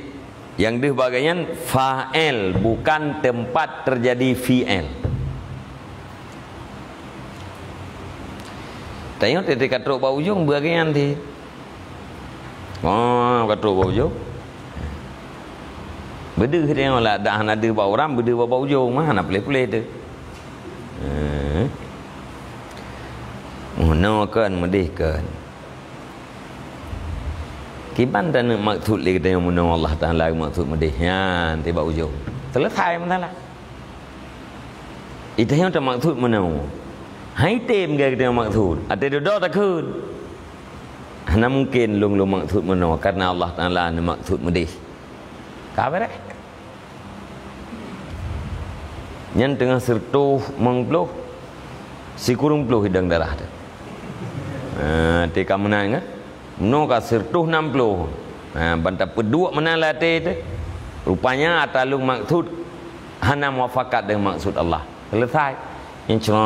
nyang deuh bak geuh nyan fa'il, bukan tempat terjadi fi'il. Tanyoe teuka trok bak ujong bak geuh nyan teuh. Oh, ka trok bak ujong. Beudeuh tanyoe lah, dak hana deuh bak uram, beudeuh bak, bak ujong, mah hana puléh-puléh teuh. Eh. Meunoe kon, meudeh kon. Kiban taneuk maksud lé geutanyoe meunoe Allah Taala maksud meudeh nyan teuh bak ujong. Selesai masalah. Geutanyoe tamaksud meunoe. Hai tem geutanyoe maksud. Até dudoe takheun. Hana mungken lôn, lôn maksud meunoe, karena Allah Taala neumaksud meudeh. Ka beureh. Nyan teungoh sireutôh limong ploh, sikureueng ploh idong darah teuh. Ha, teuka meunan kan? Meunoe ka sireutôh nam ploh. Ha, ban tapeuduek meunan lam até teuh. Rupanya ata lôn maksud hana muafakat deungon maksud Allah. Selesai. Nyan cuma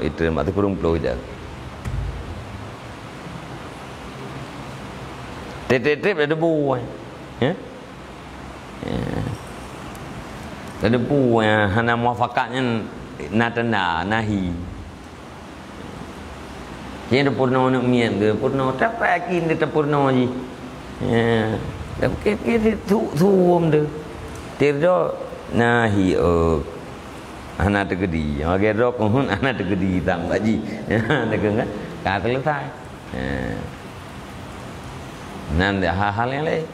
itu mak sikureueng ploh idong. Tiep-tiep dah debu. Ya? Ya. Dah debu, ya, hana muafakat nyan na tanda, nahi. Kira purno aneuk miet ke, purno, tapi yakin dia purno ji. Ya. Tapi kira-kira tu, tu tu tu. Tirdo, nahi, oh. Hana teukeudi. Lagèe droe keuhun hana teukeudi tam bak jih. Teukeudi kan? Ka selesai. Ha. Nan hal-hal nyang laén.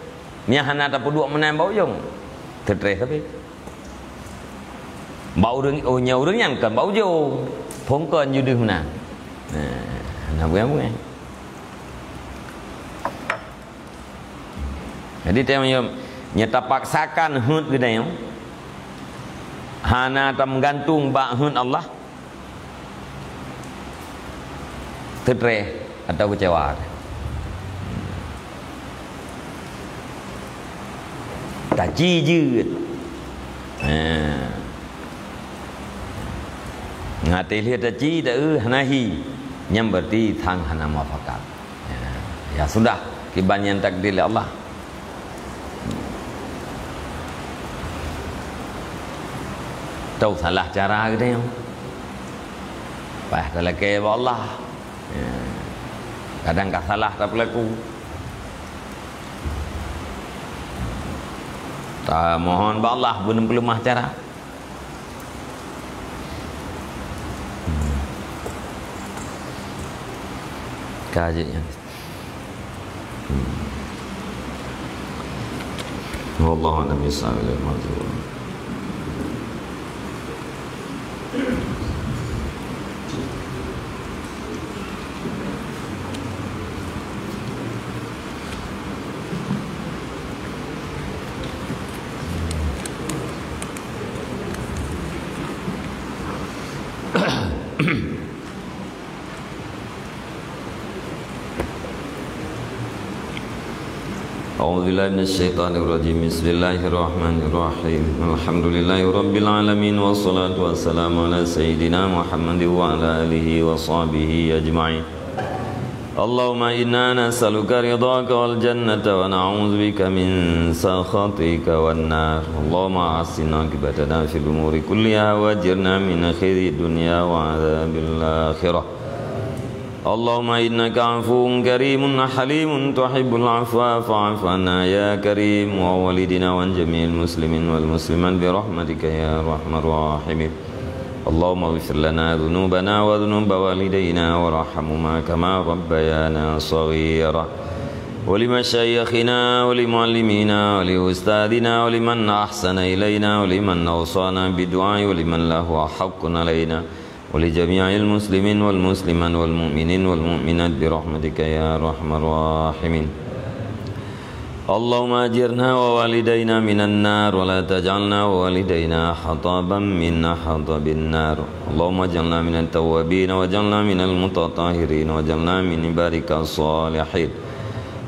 Nyang hana tapeuduek meunan bak ujong. Teutreh sabe. Bak ureueng, oh, nyan ureueng nyan kon bak ujong. Phôn kon ju deuh meunan. Ha, hana buet-buet. Jadi, teuh nyoe, nyoe tapaksakan heuet geutanyoe, hana tameugantung bak heuet Allah, teutreh atau keucewa. Taci jeuet. Ha. Ngat lheueh taci, ta-, eh, hana hi. Nyan berarti thang hana muafakat. Ya, ya sudah, kiban nyang takdir lé Allah. Tau salah cara geutanyoe. Paih talakée bak Allah. Ya. Kadang ka salah tapeulaku. Tamohon bak Allah beuneupeulumah cara. Ka jeuet nyan. Wallahu a'lam bishawab. أعوذ بالله من الشيطان الرجيم. بسم الله الرحمن الرحيم. الحمد لله رب العالمين، والصلاة والسلام على سيدنا محمد وعلى آله وصحبه أجمعين. اللهم إنا نسألك رضاك والجنة ونعوذ بك من سخطك والنار. اللهم أحسن عاقبتنا في الأمور كلها وأجرنا من خزي الدنيا وعذاب الآخرة. اللهم إنك عفو كريم حليم تحب العفو فاعف عنا يا كريم وعن والدينا وعن جميع المسلمين والمسلمات برحمتك يا أرحم الراحمين. اللهم اغفر لنا ذنوبنا وذنوب والدينا وارحمهما كما ربيانا صغيرا. ولمشايخنا ولمعلمينا ولأستاذنا ولمن أحسن إلينا ولمن أوصانا بالدعاء ولمن له حق علينا ولجميع المسلمين والمسلمات والمؤمنين والمؤمنات برحمتك يا أرحم الراحمين. اللهم أجرنا ووالدينا من النار ولا تجعلنا ووالدينا حطبا من أحطاب النار. اللهم اجعلنا من التوابين واجعلنا من المتطهرين واجعلنا من عبادك الصالحين.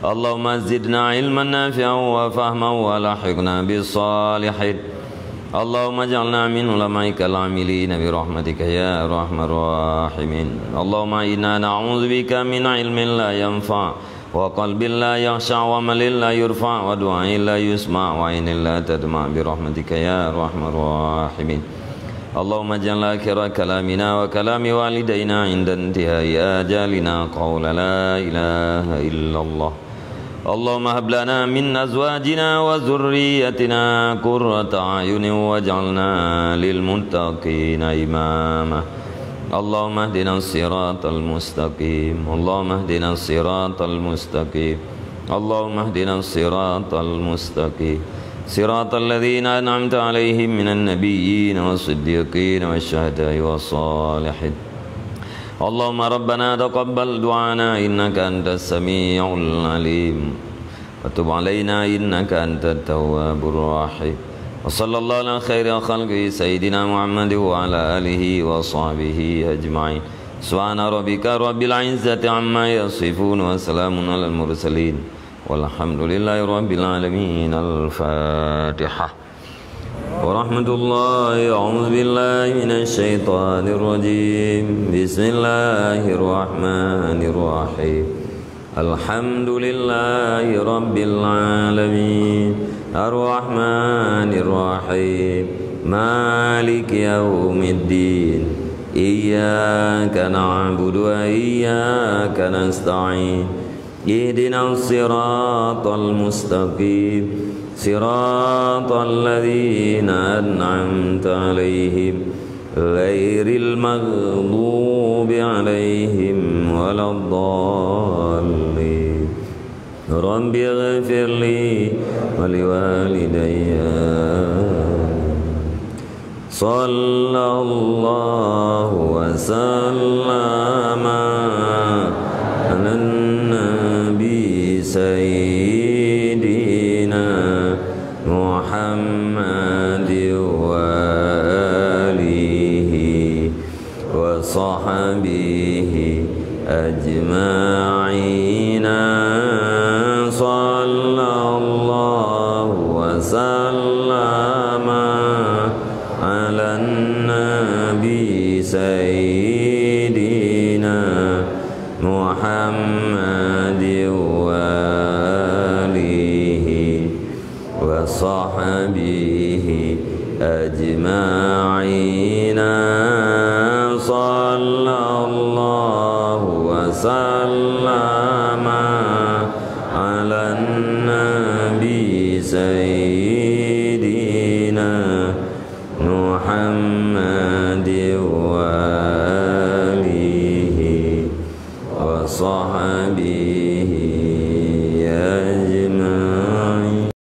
اللهم زدنا علما نافعا وفهما وألحقنا بالصالحين. اللهم اجعلنا من علمائك العاملين برحمتك يا أرحم الراحمين. اللهم إنا نعوذ بك من علم لا ينفع وقلب لا يخشع وعمل لا يرفع ودعاء لا يسمع وعين لا تدمع برحمتك يا أرحم الراحمين. اللهم اجعل آخر كلامنا وكلام والدينا عند انتهاء آجالنا قول لا إله إلا الله. اللهم هب لنا من أزواجنا وذريتنا قرة أعين واجعلنا للمتقين إماما. اللهم اهدنا الصراط المستقيم. اللهم اهدنا الصراط المستقيم. اللهم اهدنا الصراط المستقيم. صراط الذين أنعمت عليهم من النبيين والصديقين والشهداء والصالحين. اللهم ربنا تقبل دعانا إنك أنت السميع العليم. وتب علينا إنك أنت التواب الرحيم. وصلى الله على خير خلقه سيدنا محمد وعلى آله وصحبه أجمعين. سبحان ربك رب العزة عما يصفون وسلام على المرسلين والحمد لله رب العالمين. الفاتحة. ورحمة الله. أعوذ بالله من الشيطان الرجيم. بسم الله الرحمن الرحيم. الحمد لله رب العالمين. الرحمن الرحيم. مالك يوم الدين. إياك نعبد وإياك نستعين. اهدنا الصراط المستقيم. صراط الذين أنعمت عليهم. غير المغضوب عليهم ولا الضالين. رب اغفر لي ولوالدي. صلى الله وسلم على النبي سيدنا محمد وآله وصحبه أجمعين. صلى الله وسلم على النبي سيدنا محمد وآله وصحبه أجمعين. صلى الله وسلم على النبي سيدنا محمد وآله وصحبه